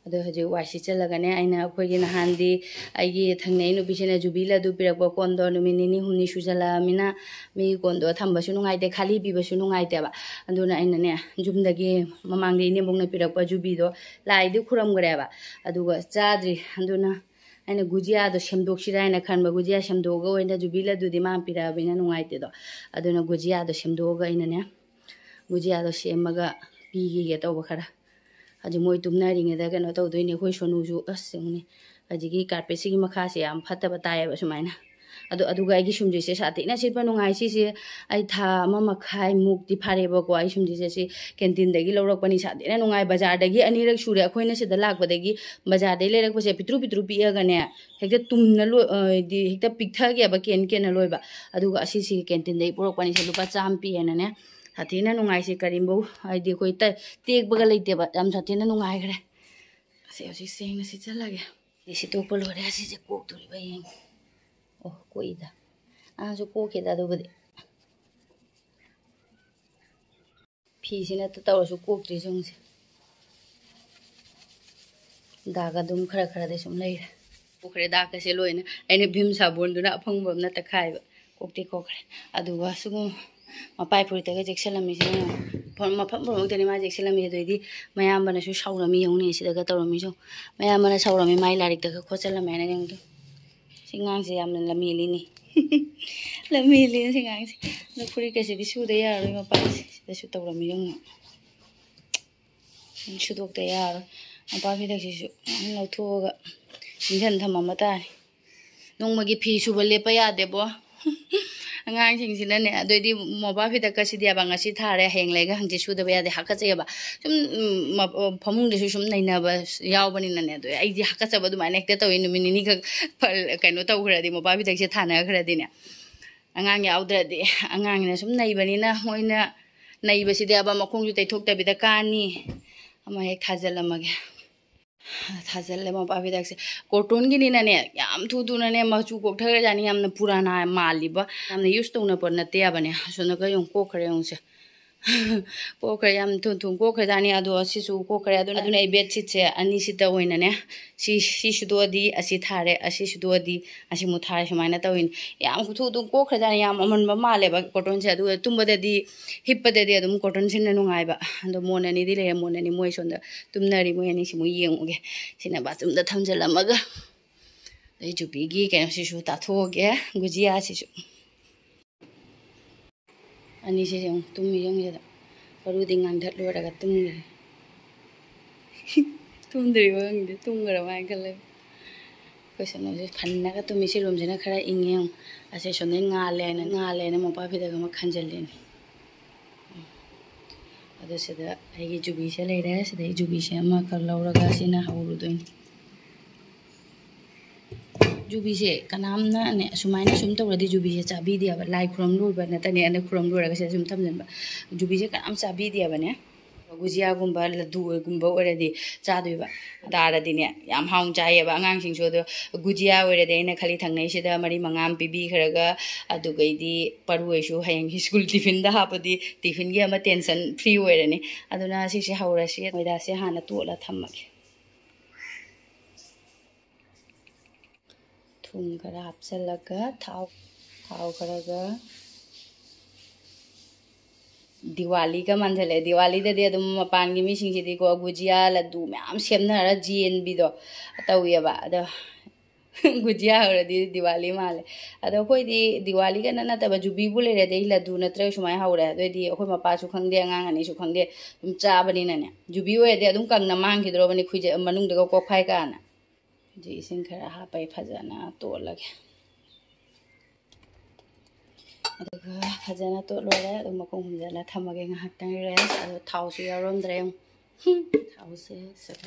ꯑꯗꯣ ꯍꯧꯖꯤꯛ ꯋꯥꯏ ꯁꯤꯠꯆꯜꯂꯒꯅꯦ, ꯑꯩꯅ ꯑꯩꯈꯣꯏꯒꯤ ꯅꯍꯥꯟꯗꯤ ꯑꯩꯒꯤ ꯊꯪꯅꯩ ꯅꯨꯄꯤꯁꯤꯅ ꯖꯨꯕꯤ ꯂꯗꯨ ꯄꯤꯔꯛꯄ ꯀꯣꯟꯗꯣ ꯅꯨꯃꯤꯠ ꯅꯤꯅꯤ ꯍꯨꯝꯅꯤ ꯁꯨꯖꯜꯂꯛꯑꯃꯤꯅ ꯃꯤ ꯀꯣꯟꯗꯣ ꯊꯝꯕꯁꯨ ꯅꯨꯡꯉꯥꯏꯇꯦ, ꯈꯥꯂꯤ ꯄꯤꯕꯁꯨ ꯅꯨꯡꯉꯥꯏꯇꯦꯕ꯫ ꯑꯗꯨꯅ ꯑꯩꯅꯅꯦ, ꯌꯨꯝꯗꯒꯤ ꯃꯃꯥꯡꯗ ꯏꯅꯦꯝꯕꯣꯛꯅ ꯄꯤꯔꯛꯄ ꯖꯨꯕꯤꯗꯣ ꯂꯥꯏꯗꯤ ꯈꯨꯔꯝꯈ꯭ꯔꯦꯕ, ꯑꯗꯨꯒ ꯆꯥꯗ꯭ꯔꯤ꯫ ꯑꯗꯨꯅ ꯑꯩꯅ ꯒꯨꯖꯤꯌꯥꯗꯣ ꯁꯦꯝꯗꯣꯛꯁꯤꯔꯥ ꯍꯥꯏꯅ ꯈꯟꯕ꯫ ꯒꯨꯖꯤꯌꯥ ꯁꯦꯝꯗꯣꯛꯑꯒ ꯑꯣꯏꯅ ꯖꯨꯕꯤ ꯂꯗꯨꯗꯤ ꯃꯥꯅ ꯄꯤꯔꯛꯑꯕꯅꯤꯅ ꯅꯨꯡꯉꯥꯏꯇꯦꯗꯣ꯫ ꯑꯗꯨꯅ ꯒꯨꯖꯤꯌꯥꯗꯣ ꯁꯦꯝꯗꯣꯛꯑꯒ ꯑꯩꯅꯅꯦ, ꯒꯨꯖꯤꯌꯥꯗꯣ ꯁꯦꯝꯃꯒ ꯄꯤꯈꯤꯒꯦ ꯇꯧꯕ ꯈꯔ꯫ ꯍꯧꯖꯤꯛ ꯃꯣꯏ ꯇꯨꯝꯅꯔꯤꯉꯩꯗ ꯀꯩꯅꯣ ꯇꯧꯗꯣꯏꯅꯦ ꯑꯩꯈꯣꯏ ꯁꯣꯅꯨꯁꯨ꯫ ꯑꯁ, ꯌꯦꯡꯉꯨꯅꯦ, ꯍꯧꯖꯤꯛꯀꯤ ꯀꯥꯔꯄꯦꯠꯁꯤꯒꯤ ꯃꯈꯥꯁꯦ ꯌꯥꯝ ꯐꯠꯇꯕ ꯇꯥꯏꯌꯦꯕ ꯁꯨꯃꯥꯏꯅ꯫ ꯑꯗꯣ, ꯑꯗꯨꯒ ꯑꯩꯒꯤ ꯁꯨꯝꯁꯤꯁꯦ ꯁꯥꯊꯤꯅ ꯁꯤꯠꯄ ꯅꯨꯡꯉꯥꯏ꯫ ꯁꯤꯁꯦ ꯑꯩ ꯊꯥ ꯑꯃ ꯃꯈꯥꯏꯃꯨꯛꯇꯤ ꯐꯥꯔꯦꯕꯀꯣ꯫ ꯑꯩ ꯁꯨꯝꯁꯤꯁꯦ ꯁꯤ ꯀꯦꯟꯇꯤꯟꯗꯒꯤ ꯂꯧꯔꯛꯄꯅꯤ꯫ ꯁꯥꯊꯤꯅ ꯅꯨꯡꯉꯥꯏ꯫ ꯕꯖꯥꯔꯗꯒꯤ ꯑꯅꯤꯔꯛ ꯁꯨꯔꯦ ꯑꯩꯈꯣꯏꯅ ꯁꯤꯗ ꯂꯥꯛꯄꯗꯒꯤ꯫ ꯕꯖꯥꯔꯗꯒꯤ ꯂꯩꯔꯛꯄꯁꯦ ꯄꯤꯛꯇ꯭ꯔꯨ ꯄꯤꯛꯇ꯭ꯔꯨ ꯄꯤꯛꯑꯒꯅꯦ, ꯍꯦꯛꯇ ꯇꯨꯝꯅ ꯂꯣꯏ-, ꯑ, ꯍꯥꯏꯗꯤ ꯍꯦꯛꯇ ꯄꯤꯛꯊꯒꯦꯕ, ꯀꯦꯟ ꯀꯦꯟꯅ ꯂꯣꯏꯕ꯫ ꯑꯗꯨꯒ ꯑꯁꯤꯁꯤ ꯀꯦꯟꯇꯤꯟꯗꯒꯤ ꯄꯨꯔꯛꯄꯅꯤ꯫ ꯁꯤ ꯂꯨꯄꯥ ꯆꯥꯝꯃ ꯄꯤꯌꯦꯅꯅꯦ, ꯁꯥꯊꯤꯅ ꯅꯨꯡꯉꯥꯏ꯫ ꯁꯤ ꯀꯔꯤꯝꯐꯧ ꯍꯥꯏꯗꯤ ꯑꯩꯈꯣꯏ ꯇ-, ꯇꯦꯛꯄꯒ ꯂꯩꯇꯦꯕ꯫ ꯌꯥꯝ ꯁꯥꯊꯤꯅ ꯅꯨꯡꯉꯥꯏꯈ꯭ꯔꯦ꯫ ꯑꯁꯤ ꯍꯧꯖꯤꯛ ꯁꯦꯡꯅ ꯁꯤꯠꯆꯜꯂꯒꯦ꯫ ꯁꯤ ꯇꯣꯛꯄ ꯂꯣꯏꯔꯦ꯫ ꯑꯁꯤꯁꯦ ꯀꯣꯛꯇꯣꯔꯤꯕ ꯌꯦꯡꯉꯤ꯫ ꯑꯣ, ꯀꯣꯛꯏꯗ꯫ ꯑꯥꯁꯨ ꯀꯣꯛꯈꯤꯗ ꯑꯗꯨꯕꯨꯗꯤ꯫ ꯐꯤꯁꯤꯅ ꯇꯧꯔꯁꯨ ꯀꯣꯛꯇ꯭ꯔꯤꯁꯦ ꯌꯦꯡꯉꯨꯁꯦ꯫ ꯗꯥꯛ ꯑꯗꯨꯝ ꯈꯔ ꯈꯔꯗꯤ ꯁꯨꯝ ꯂꯩꯔꯦ꯫ ꯀꯣꯛꯈ꯭ꯔꯦ ꯗꯥꯛꯀꯁꯦ ꯂꯣꯏꯅ꯫ ꯑꯩꯅ ꯚꯤꯝ ꯁꯥꯄꯣꯟꯗꯨꯅ ꯑꯐꯪꯕ ꯑꯃꯅ ꯇꯛꯈꯥꯏꯕ꯫ ꯀꯣꯛꯇꯤ ꯀꯣꯛꯈ꯭ꯔꯦ꯫ ꯑꯗꯨꯒ ꯁꯤꯒꯨꯝ ꯃꯄꯥꯏ ꯐꯨꯔꯤꯠꯇꯒ ꯆꯦꯛꯁꯤꯜꯂꯝꯃꯤꯁꯤꯅ ꯌꯦꯡꯉꯨ꯫ ꯃꯐꯝ ꯃꯐꯝ ꯄꯨꯝꯅꯃꯛꯇꯅꯤ ꯃꯥ ꯆꯦꯛꯁꯤꯜꯂꯝꯃꯤꯁꯦ꯫ ꯑꯗꯨꯏꯗꯤ ꯃꯌꯥꯝꯕꯅꯁꯨ ꯁꯥꯎꯔꯝꯃꯤ ꯌꯦꯡꯉꯨꯅꯦ ꯁꯤꯗꯒ ꯇꯧꯔꯝꯃꯤꯁꯨ꯫ ꯃꯌꯥꯝꯕꯅ ꯁꯥꯎꯔꯝꯃꯤ ꯃꯥꯏ ꯂꯥꯏꯔꯤꯛꯇꯒ ꯈꯣꯠꯆꯜꯂꯝꯃꯦ ꯍꯥꯏꯅ ꯌꯦꯡꯉꯨ꯫ ꯁꯤ ꯉꯥꯡꯁꯦ ꯌꯥꯝꯅ ꯂꯝꯍꯦꯜꯂꯤꯅꯦ꯫ ꯂꯝꯍꯦꯜꯂꯤꯅꯦ ꯁꯤ ꯉꯥꯡꯁꯦ꯫ ꯑꯗꯣ ꯐꯨꯔꯤꯠꯀꯁꯤꯗꯤ ꯁꯨꯗ ꯌꯥꯔꯔꯣꯏ ꯃꯄꯥꯟꯁꯦ꯫ ꯁꯤꯗꯁꯨ ꯇꯧꯔꯝꯃꯤ ꯌꯦꯡꯉꯨ꯫ ꯁꯨꯗꯣꯛꯇ ꯌꯥꯔꯣꯏ꯫ ꯃꯄꯥ ꯐꯤꯗꯛꯁꯤꯁꯨ ꯂꯧꯊꯣꯛꯑꯒ ꯏꯟꯖꯟ ꯊꯝꯃꯝꯕ ꯇꯥꯔꯦ꯫ ꯅꯣꯡꯃꯒꯤ ꯐꯤ ꯁꯨꯕ ꯂꯦꯞꯄ ꯌꯥꯗꯦꯕꯣ꯫ ꯑꯉꯥꯡꯁꯤꯡꯁꯤꯅꯅꯦ꯫ ꯑꯗꯨꯏꯗꯤ ꯃꯣꯄꯥ ꯐꯤꯗꯛꯀꯁꯤꯗꯤ ꯍꯥꯏꯕ ꯉꯁꯤ ꯊꯥꯔꯦ, ꯍꯌꯦꯡ ꯂꯩꯒ ꯍꯪꯆꯤꯠ ꯁꯨꯗꯕ ꯌꯥꯗꯦ, ꯍꯥꯀꯠꯆꯩꯑꯕ꯫ ꯁꯨꯝ ꯎꯝ, ꯃ-, ꯐꯃꯨꯡꯗꯁꯨ ꯁꯨꯝ ꯅꯩꯅꯕ ꯌꯥꯎꯕꯅꯤꯅꯅꯦ꯫ ꯑꯗꯣ ꯑꯩꯗꯤ ꯍꯥꯀꯠꯆꯕ ꯑꯗꯨꯃꯥꯏꯅ ꯍꯦꯛꯇ ꯇꯧꯏ꯫ ꯅꯨꯃꯤꯠ ꯅꯤꯅꯤꯈꯛ ꯐ-, ꯀꯩꯅꯣ ꯇꯧꯈ꯭ꯔꯗꯤ, ꯃꯣꯄꯥ ꯐꯤꯗꯛꯁꯦ ꯊꯥꯅꯈ꯭ꯔꯗꯤꯅꯦ꯫ ꯑꯉꯥꯡ ꯌꯥꯎꯗ꯭ꯔꯗꯤ, ꯑꯉꯥꯡꯅ ꯁꯨꯝ ꯅꯩꯕꯅꯤꯅ, ꯃꯣꯏꯅ ꯅꯩꯕꯁꯤꯗꯤ ꯑꯕ ꯃꯈꯣꯡꯁꯨ ꯇꯩꯊꯣꯛꯇꯕꯤꯗ ꯀꯥꯅꯤ꯫ ꯑꯃ ꯍꯦꯛ ꯊꯥꯖꯤꯜꯂꯝꯃꯒꯦ꯫ ꯊꯥꯖꯤꯜꯂꯦ ꯃꯣꯄꯥ ꯐꯤꯗꯛꯁꯦ꯫ ꯀꯣꯇꯣꯟꯒꯤꯅꯤꯅꯅꯦ, ꯌꯥꯝ ꯊꯨ ꯊꯨꯅꯅꯦ ꯃꯆꯨ ꯀꯣꯛꯊꯈ꯭ꯔꯖꯥꯠꯅꯤ꯫ ꯌꯥꯝꯅ ꯄꯨꯔꯥꯅꯥ ꯃꯥꯜꯂꯤꯕ, ꯌꯥꯝꯅ ꯌꯨꯁ ꯇꯧꯅꯕ ꯅꯠꯇꯦ ꯍꯥꯏꯕꯅꯦ꯫ ꯑꯁꯣꯝꯗꯒ ꯌꯦꯡꯉꯨ, ꯀꯣꯛꯈ꯭ꯔꯦ ꯌꯦꯡꯉꯨꯁꯦ꯫ ꯀꯣꯛꯈ꯭ꯔꯦ, ꯌꯥꯝ ꯊꯨ ꯊꯨ ꯀꯣꯛꯈ꯭ꯔꯖꯥꯠꯅꯤ꯫ ꯑꯗꯣ ꯑꯁꯤꯁꯨ ꯀꯣꯛꯈ꯭ꯔꯦ꯫ ꯑꯗꯨꯅ, ꯑꯗꯨꯅ ꯑꯩ ꯕꯦꯗꯁꯤꯠꯁꯦ ꯑꯅꯤꯁꯤꯗ ꯑꯣꯏꯅꯅꯦ, ꯁꯤ, ꯁꯤ ꯁꯨꯗꯣꯛꯑꯗꯤ ꯑꯁꯤ ꯊꯥꯔꯦ, ꯑꯁꯤ ꯁꯨꯗꯣꯛꯑꯗꯤ ꯑꯁꯤꯃꯨꯛ ꯊꯥꯔꯦ, ꯁꯨꯃꯥꯏꯅ ꯇꯧꯋꯤꯅꯦ꯫ ꯌꯥꯝ ꯊꯨ ꯊꯨ ꯀꯣꯛꯈ꯭ꯔꯖꯥꯠꯅꯤ, ꯌꯥꯝ ꯑꯃꯟꯕ ꯃꯥꯜꯂꯦꯕ ꯀꯣꯇꯣꯟꯁꯦ꯫ ꯑꯗꯨꯒ ꯇꯨꯝꯕꯗꯗꯤ, ꯍꯤꯞꯄꯗꯗꯤ ꯑꯗꯨꯝ ꯀꯣꯇꯣꯟꯁꯤꯅ ꯅꯨꯡꯉꯥꯏꯕ꯫ ꯑꯗꯣ ꯃꯣꯟ ꯑꯅꯤꯗꯤ ꯂꯩꯔꯦ, ꯃꯣꯟ ꯑꯅꯤ ꯃꯣꯏ ꯁꯣꯝꯗ ꯇꯨꯝꯅꯔꯤ, ꯃꯣꯏ ꯑꯅꯤꯁꯤ ꯃꯣꯏ ꯌꯦꯡꯉꯨꯒꯦ꯫ ꯁꯤꯅ ꯕꯥꯊꯔꯨꯝꯗ ꯊꯝꯖꯤꯜꯂꯝꯃꯒ꯫ ꯑꯗꯩ ꯖꯨꯕꯤꯒꯤ ꯀꯩꯅꯣꯁꯤꯁꯨ ꯇꯥꯊꯣꯛꯑꯒꯦ, ꯒꯨꯖꯤꯌꯥꯁꯤꯁꯨ꯫ ꯑꯅꯤꯁꯤꯁꯨ ꯌꯦꯡꯉꯨ, ꯇꯨꯝꯃꯤ ꯌꯦꯡꯉꯨ ꯁꯤꯗ꯫ ꯃꯔꯨꯗꯤ ꯉꯥꯡꯊꯠ ꯂꯣꯏꯔꯒ ꯇꯨꯝꯈ꯭ꯔꯦ꯫ ꯇꯨꯝꯗ꯭ꯔꯤꯕ ꯈꯪꯗꯦ, ꯇꯨꯝꯈ꯭ꯔꯕ ꯍꯥꯏꯅ ꯈꯜꯂꯦ꯫ ꯑꯩꯈꯣꯏ ꯁꯣꯝꯗꯁꯨ ꯐꯟꯅꯒ ꯇꯨꯝꯃꯤ꯫ ꯁꯤ ꯔꯨꯝꯁꯤꯅ ꯈꯔ ꯏꯪꯉꯤ ꯌꯦꯡꯉꯨ꯫ ꯑꯁꯤ ꯁꯣꯝꯗꯩ ꯉꯥꯜꯂꯦ ꯍꯥꯏꯅ, ꯉꯥꯜꯂꯦ ꯍꯥꯏꯅ ꯃꯣꯄꯥ ꯐꯤꯗꯛ ꯑꯃ ꯈꯟꯖꯜꯂꯤꯅꯤ꯫ ꯑꯗꯨ ꯁꯤꯗ ꯑꯩꯒꯤ ꯖꯨꯕꯤꯁꯦ ꯂꯩꯔꯦ꯫ ꯁꯤꯗꯩ ꯖꯨꯕꯤꯁꯦ ꯑꯃꯈꯛ ꯂꯧꯔꯒ ꯁꯤꯅ ꯍꯧꯔꯨꯗꯣꯏꯅꯤ꯫ ꯖꯨꯕꯤꯁꯦ ꯀꯅꯥꯝꯅꯅꯦ, ꯑꯁꯨꯃꯥꯏꯅ ꯁꯨꯝ ꯇꯧꯔꯗꯤ ꯖꯨꯕꯤꯁꯦ ꯆꯥꯕꯤꯗꯦꯕ꯫ ꯂꯥꯏ ꯈꯨꯔꯨꯝ ꯂꯣꯏꯕ ꯅꯠꯇꯅꯦ, ꯑꯗ ꯈꯨꯔꯨꯝ ꯂꯣꯏꯔꯒ ꯁꯤꯗ ꯁꯨꯝ ꯊꯝꯖꯤꯟꯕ꯫ ꯖꯨꯕꯤꯁꯦ ꯀꯅꯥꯝ ꯆꯥꯕꯤꯗꯦꯕꯅꯦ꯫ ꯒꯨꯖꯤꯌꯥꯒꯨꯝꯕ ꯂꯗꯨꯒꯨꯝꯕ ꯑꯣꯏꯔꯗꯤ ꯆꯥꯗꯣꯏꯕ꯫ ꯇꯥꯔꯗꯤꯅꯦ ꯌꯥꯝ ꯍꯥꯎꯅ ꯆꯥꯏꯌꯦꯕ ꯑꯉꯥꯡꯁꯤꯡꯁꯨ꯫ ꯑꯗꯣ ꯒꯨꯖꯤꯌꯥ ꯑꯣꯏꯔꯗꯤ ꯑꯩꯅ ꯈꯜꯂꯤ ꯊꯪꯅꯩꯁꯤꯗ ꯃꯔꯤ ꯃꯉꯥ ꯑꯃ ꯄꯤꯕꯤꯈ꯭ꯔꯒ, ꯑꯗꯨꯒꯩꯗꯤ ꯄꯔꯨ ꯑꯣꯏꯁꯨ ꯍꯌꯦꯡ ꯁ꯭ꯀꯨꯜ ꯇꯤꯐꯤꯟꯗ ꯍꯥꯞꯄꯗꯤ ꯇꯤꯐꯤꯟꯒꯤ ꯑꯃ ꯇꯦꯟꯁꯟ ꯐ꯭ꯔꯤ ꯑꯣꯏꯔꯅꯤ꯫ ꯑꯗꯨꯅ ꯁꯤꯁꯦ ꯍꯧꯔꯁꯤ꯫ ꯃꯣꯏꯗꯥꯁꯦ ꯍꯥꯟꯅ ꯇꯣꯠꯂ ꯊꯝꯃꯒꯦ꯫ ꯊꯨꯝ ꯈꯔ ꯍꯥꯞꯆꯤꯜꯂꯒ ꯊꯥꯎ, ꯊꯥꯎ ꯈꯔꯒ꯫ ꯗꯤꯋꯥꯂꯤꯒ ꯃꯥꯟꯁꯤꯜꯂꯛꯑꯦ꯫ ꯗꯤꯋꯥꯂꯤꯗꯗꯤ ꯑꯗꯨꯝ ꯃꯄꯥꯟꯒꯤ ꯃꯤꯁꯤꯡꯁꯤꯗꯤꯀꯣ ꯒꯨꯖꯤꯌꯥ ꯂꯗꯨ ꯃꯌꯥꯝ ꯁꯦꯝꯅꯔ ꯖꯦꯟꯕꯤꯗꯣ ꯇꯧꯋꯦꯕ꯫ ꯑꯗꯣ ꯒꯨꯖꯤꯌꯥ ꯍꯧꯔꯗꯤ ꯗꯤꯋꯥꯂꯤ ꯃꯥꯜꯂꯦ꯫ ꯑꯗꯣ ꯑꯩꯈꯣꯏꯗꯤ ꯗꯤꯋꯥꯂꯤꯒꯅ ꯅꯠꯇꯕ ꯖꯨꯕꯤꯕꯨ ꯂꯩꯔꯗꯤ ꯂꯗꯨ ꯅꯠꯇ꯭ꯔꯒ ꯁꯨꯃꯥꯏꯅ ꯍꯧꯔꯦ꯫ ꯑꯗꯨꯑꯣꯏꯗꯤ ꯑꯩꯈꯣꯏ ꯃꯄꯥꯁꯨ ꯈꯪꯗꯦ, ꯑꯉꯥꯡ ꯑꯅꯤꯁꯨ ꯈꯪꯗꯦ, ꯑꯗꯨꯝ ꯆꯥꯕꯅꯤꯅꯅꯦ꯫ ꯖꯨꯕꯤ ꯑꯣꯏꯔꯗꯤ ꯑꯗꯨꯝ ꯀꯪꯅ ꯃꯥꯡꯈꯤꯗ꯭ꯔꯣꯕꯅꯤ ꯈꯨꯏꯖ-, ꯃꯅꯨꯡꯗꯒ ꯀꯣꯛꯐꯥꯏ ꯀꯥꯅ꯫ ꯍꯧꯖꯤꯛ ꯏꯁꯤꯡ ꯈꯔ ꯍꯥꯞꯄ ꯑꯩ ꯐꯖꯅ ꯇꯣꯠꯂꯒꯦ꯫ ꯑꯗꯨꯒ ꯐꯖꯅ ꯇꯣꯠꯂꯣꯏꯔꯦ꯫ ꯑꯗꯨꯝ ꯃꯈꯨꯝ ꯈꯨꯝꯖꯤꯜꯂ ꯊꯝꯃꯒꯦ ꯉꯥꯏꯍꯥꯛꯇꯪ rest꯫ ꯑꯗꯣ ꯊꯥꯎꯁꯨ ꯌꯥꯎꯔꯝꯗ꯭ꯔꯦ꯫ ꯌꯦꯡꯉꯨ꯫ ꯊꯥꯎꯁꯦ ꯁꯠ-,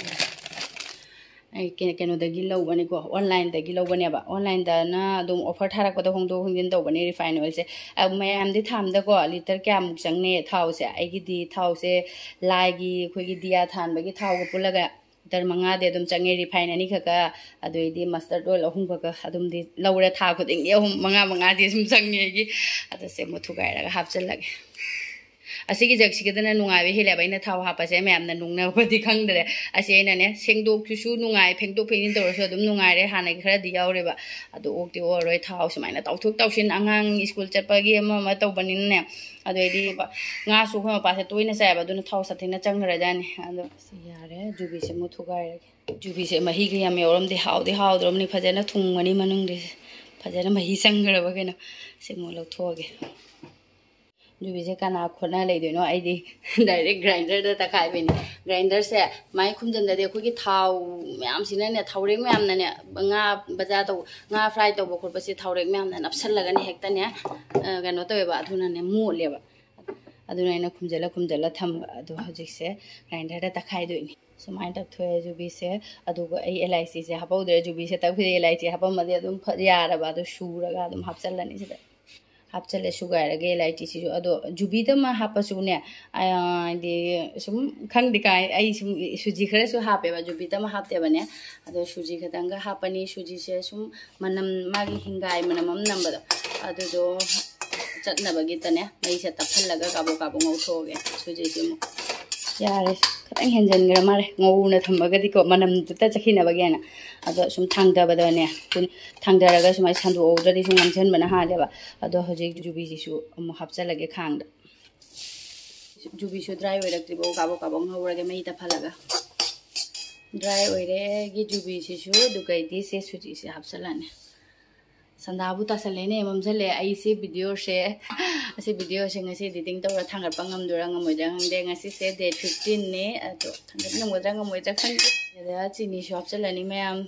ꯑꯩ ꯀꯩ-, ꯀꯩꯅꯣꯗꯒꯤ ꯂꯧꯕꯅꯤꯀꯣ, online-ꯗꯒꯤ ꯂꯧꯕꯅꯦꯕ꯫ Online-ꯗꯅ ꯑꯗꯨꯝ offer ꯊꯥꯔꯛꯄꯗ ꯍꯣꯡꯗꯣꯛ ꯍꯣꯡꯖꯤꯟ ꯇꯧꯕꯅꯦ refine oil-ꯁꯦ꯫ ꯑ, ꯃꯌꯥꯝꯗꯤ ꯊꯥꯝꯗꯀꯣ litre ꯀꯌꯥꯃꯨꯛ ꯆꯪꯅꯩ ꯊꯥꯎꯁꯦ? ꯑꯩꯒꯤꯗꯤ ꯊꯥꯎꯁꯦ ꯂꯥꯏꯒꯤ ꯑꯩꯈꯣꯏꯒꯤ ꯗꯤꯌꯥ ꯊꯥꯟꯕꯒꯤ ꯊꯥꯎꯒ ꯄꯨꯜꯂꯒ litre ꯃꯉꯥꯗꯤ ꯑꯗꯨꯝ ꯆꯪꯉꯦ, refine ꯑꯅꯤꯈꯛꯀ, ꯑꯗꯨꯗꯩꯗꯤ mustard oil ꯑꯍꯨꯝꯈꯛꯀ ꯑꯗꯨꯝꯗꯤ ꯂꯧꯔꯦ꯫ ꯊꯥ ꯈꯨꯗꯤꯡꯒꯤ ꯑꯍꯨꯝ, ꯃꯉꯥ, ꯃꯉꯥꯗꯤ ꯑꯗꯨꯝ ꯆꯪꯉꯦ ꯑꯩꯒꯤ꯫ ꯑꯗꯣ ꯁꯦ ꯑꯃꯨꯛ ꯊꯨꯒꯥꯏꯔꯒ ꯍꯥꯞꯆꯤꯜꯂꯒꯦ꯫ ꯑꯁꯤꯒꯤ ꯖꯒꯁꯤꯒꯗꯅ ꯅꯨꯡꯉꯥꯏꯕ ꯍꯦꯜꯂꯦꯕ ꯑꯩꯅ ꯊꯥꯎ ꯍꯥꯞꯄꯁꯦ꯫ ꯃꯌꯥꯝꯅ ꯅꯨꯡꯅꯕꯗꯤ ꯈꯪꯗ꯭ꯔꯦ꯫ ꯑꯁꯤ ꯑꯩꯅꯅꯦ ꯁꯦꯡꯗꯣꯛꯄꯁꯨ ꯅꯨꯡꯉꯥꯏ, ꯐꯦꯡꯗꯣꯛ ꯐꯦꯡꯖꯤꯟ ꯇꯧꯔꯁꯨ ꯑꯗꯨꯝ ꯅꯨꯡꯉꯥꯏꯔꯦ꯫ ꯍꯥꯟꯅꯒꯤ ꯈꯔꯗꯤ ꯌꯥꯎꯔꯦꯕ, ꯑꯗꯣ ꯑꯣꯛꯇꯤ ꯑꯣꯛꯑꯔꯣꯏ꯫ ꯊꯥꯎ ꯁꯨꯃꯥꯏꯅ ꯇꯥꯎꯊꯣꯛ ꯇꯥꯎꯁꯤꯟ ꯑꯉꯥꯡ ꯁ꯭ꯀꯨꯜ ꯆꯠꯄꯒꯤ ꯑꯃ ꯑꯃ ꯇꯧꯕꯅꯤꯅꯅꯦ꯫ ꯑꯗꯨꯗꯩꯗꯤ ꯉꯥꯁꯨ ꯑꯩꯈꯣꯏ ꯃꯄꯥꯁꯦ ꯇꯣꯏꯅ ꯆꯥꯏꯕ, ꯑꯗꯨꯅ ꯊꯥꯎ ꯁꯥꯊꯤꯅ ꯆꯪꯈ꯭ꯔꯖꯥꯠꯅꯤ꯫ ꯑꯗꯣ ꯁꯤ ꯌꯥꯔꯦ, ꯖꯨꯕꯤꯁꯦ ꯑꯃꯨꯛ ꯊꯨꯒꯥꯏꯔꯒꯦ꯫ ꯖꯨꯕꯤꯁꯦ ꯃꯍꯤꯒ ꯌꯥꯝ ꯌꯥꯎꯔꯝꯗꯦ, ꯍꯥꯎꯗꯤ ꯍꯥꯎꯗ꯭ꯔꯕꯅꯤ, ꯐꯖꯅ ꯊꯨꯝꯒꯅꯤ ꯃꯅꯨꯡꯗꯤ꯫ ꯐꯖꯅ ꯃꯍꯤ ꯆꯪꯈ꯭ꯔꯕ ꯀꯩꯅꯣ꯫ ꯁꯤ ꯑꯃꯨꯛ ꯂꯧꯊꯣꯛꯑꯒꯦ꯫ ꯖꯨꯕꯤꯁꯦ ꯀꯅꯥ ꯈꯣꯠꯅ ꯂꯩꯗꯣꯏꯅꯣ? ꯑꯩꯗꯤ direct grinder-ꯗ ꯇꯛꯈꯥꯏꯕꯤꯅꯤ꯫ Grinder-ꯁꯦ ꯃꯥꯏ ꯈꯨꯝꯖꯤꯟꯗꯗꯤ ꯑꯩꯈꯣꯏꯒꯤ ꯊꯥꯎ ꯃꯌꯥꯝꯁꯤꯅꯅꯦ, ꯊꯥꯎꯔꯦꯛ ꯃꯌꯥꯝꯅꯅꯦ, ꯉꯥ ꯕꯖꯥꯔ ꯇꯧ-, ꯉꯥ fry ꯇꯧꯕ ꯈꯣꯠꯄꯁꯦ ꯊꯥꯎꯔꯦꯛ ꯃꯌꯥꯝꯅ ꯅꯞꯁꯜꯂꯒꯅꯦ ꯍꯦꯛꯇꯅꯦ, ꯑ, ꯀꯩꯅꯣ ꯇꯧꯋꯦꯕ, ꯑꯗꯨꯅꯅꯦ ꯃꯣꯠꯂꯦꯕ꯫ ꯑꯗꯨꯅ ꯑꯩꯅ ꯈꯨꯝꯖꯤꯜꯂ ꯈꯨꯝꯖꯤꯜꯂ ꯊꯝꯕ꯫ ꯑꯗꯣ ꯍꯧꯖꯤꯛꯁꯦ grinder-ꯗ ꯇꯛꯈꯥꯏꯗꯣꯏꯅꯤ꯫ ꯁꯨꯃꯥꯏꯅ ꯇꯛꯊꯣꯛꯑꯦ ꯖꯨꯕꯤꯁꯦ꯫ ꯑꯗꯨꯒ ꯑꯩ ꯑꯦꯂꯥꯏꯆꯤꯁꯦ ꯍꯥꯞꯍꯧꯗ꯭ꯔꯦ꯫ ꯖꯨꯕꯤꯁꯦ ꯇꯛꯄꯤꯔꯦ, ꯑꯦꯂꯥꯏꯆꯤ ꯍꯥꯞꯄꯝꯃꯗꯤ ꯑꯗꯨꯝ ꯐ-, ꯌꯥꯔꯕ꯫ ꯑꯗꯨ ꯁꯨꯔꯒ ꯑꯗꯨꯝ ꯍꯥꯞꯆꯜꯂꯅꯤ ꯁꯤꯗ꯫ ꯍꯥꯞꯆꯤꯜꯂꯦ, ꯁꯨꯒꯥꯏꯔꯒ ꯑꯦꯂꯥꯏꯆꯤꯁꯤꯁꯨ꯫ ꯑꯗꯣ ꯖꯨꯕꯤꯗꯃ ꯍꯥꯞꯄꯁꯨꯅꯦ, ꯑ, ꯍꯥꯏꯗꯤ ꯁꯨꯝ ꯈꯪꯗꯦ ꯀꯥꯏ, ꯑꯩ ꯁꯨꯝ ꯁꯨꯖꯤ ꯈꯔꯁꯨ ꯍꯥꯞꯄꯦꯕ, ꯖꯨꯕꯤꯗꯃ ꯍꯥꯞꯇꯦꯕꯅꯦ꯫ ꯑꯗꯣ ꯁꯨꯖꯤ ꯈꯛꯇꯪꯒ ꯍꯥꯞꯄꯅꯤ꯫ ꯁꯨꯖꯤꯁꯦ ꯁꯨꯝ ꯃꯅꯝ, ꯃꯥꯒꯤ ꯍꯤꯡꯒꯥꯏ ꯃꯅꯝ ꯑꯃ ꯅꯝꯕꯗꯣ, ꯑꯗꯨꯗꯣ ꯆꯠꯅꯕꯒꯤꯇꯅꯦ ꯃꯩꯁꯦ ꯇꯞꯍꯜꯂꯒ ꯀꯥꯕꯣꯛ ꯀꯥꯕꯣꯛ ꯉꯧꯊꯣꯛꯑꯒꯦ꯫ ꯁꯨꯖꯤꯁꯤ ꯑꯃꯨꯛ ꯌꯥꯔꯦ, ꯈꯤꯇꯪ ꯍꯦꯟꯖꯟꯈ꯭ꯔ ꯃꯥꯜꯂꯦ, ꯉꯧꯅ ꯊꯝꯃꯒꯗꯤꯀꯣ, ꯃꯅꯝꯗꯨꯇ ꯆꯠꯈꯤꯅꯕꯒꯤ ꯍꯥꯏꯅ꯫ ꯑꯗꯣ ꯁꯨꯝ ꯊꯥꯡꯗꯕꯗꯅꯦ, ꯊꯥꯡꯗꯔꯒ ꯁꯨꯃꯥꯏꯅ ꯁꯟꯗꯣꯛꯍꯧꯗ꯭ꯔꯗꯤ ꯁꯨꯝ ꯉꯥꯡꯁꯤꯟꯕꯅ ꯍꯥꯜꯂꯦꯕ꯫ ꯑꯗꯣ ꯍꯧꯖꯤꯛ ꯖꯨꯕꯤꯁꯤꯁꯨ ꯑꯃꯨꯛ ꯍꯥꯞꯆꯜꯂꯒꯦ ꯈꯥꯡꯗ꯫ ꯖꯨꯕꯤꯁꯨ ꯗ꯭ꯔꯥꯏ ꯑꯣꯏꯔꯛꯇ꯭ꯔꯤꯕꯣ ꯀꯥꯕꯣꯛ ꯀꯥꯕꯣꯛ ꯉꯧꯔꯒꯦ ꯃꯩ ꯇꯞꯍꯜꯂꯒ꯫ ꯗ꯭ꯔꯥꯏ ꯑꯣꯏꯔꯦ ꯑꯩꯒꯤ ꯖꯨꯕꯤꯁꯤꯁꯨ꯫ ꯑꯗꯨꯒ ꯑꯩꯗꯤ ꯁꯦ ꯁꯨꯖꯤꯁꯦ ꯍꯥꯞꯆꯜꯂꯅꯤ꯫ ꯁꯟꯗꯥꯕꯨ ꯇꯥꯁꯜꯂꯦꯅꯦ, ꯃꯝꯁꯤꯜꯂꯦ꯫ ꯑꯩꯁꯤ ꯚꯤꯗꯤꯑꯣꯁꯦ, ꯑꯁꯤ ꯚꯤꯗꯤꯑꯣꯁꯦ ꯉꯁꯤ ꯏꯗꯤꯇꯤꯡ ꯇꯧꯔ ꯊꯥꯡꯒꯠꯄ ꯉꯝꯗꯣꯏꯔꯥ ꯉꯝꯃꯣꯏꯗꯣꯏꯔꯥ ꯈꯪꯗꯦ꯫ ꯉꯁꯤꯁꯦ ꯗꯦꯠ ꯐꯤꯐꯇꯤꯟꯅꯦ, ꯑꯗꯣ ꯊꯥꯡꯒꯠ ꯉꯝꯒꯗ꯭ꯔꯥ ꯉꯝꯃꯣꯏꯗ꯭ꯔꯥ ꯈꯪꯗꯦ꯫ ꯑꯗ ꯆꯤꯅꯤꯁꯨ ꯍꯥꯞꯆꯜꯂꯅꯤ ꯃꯌꯥꯝ꯫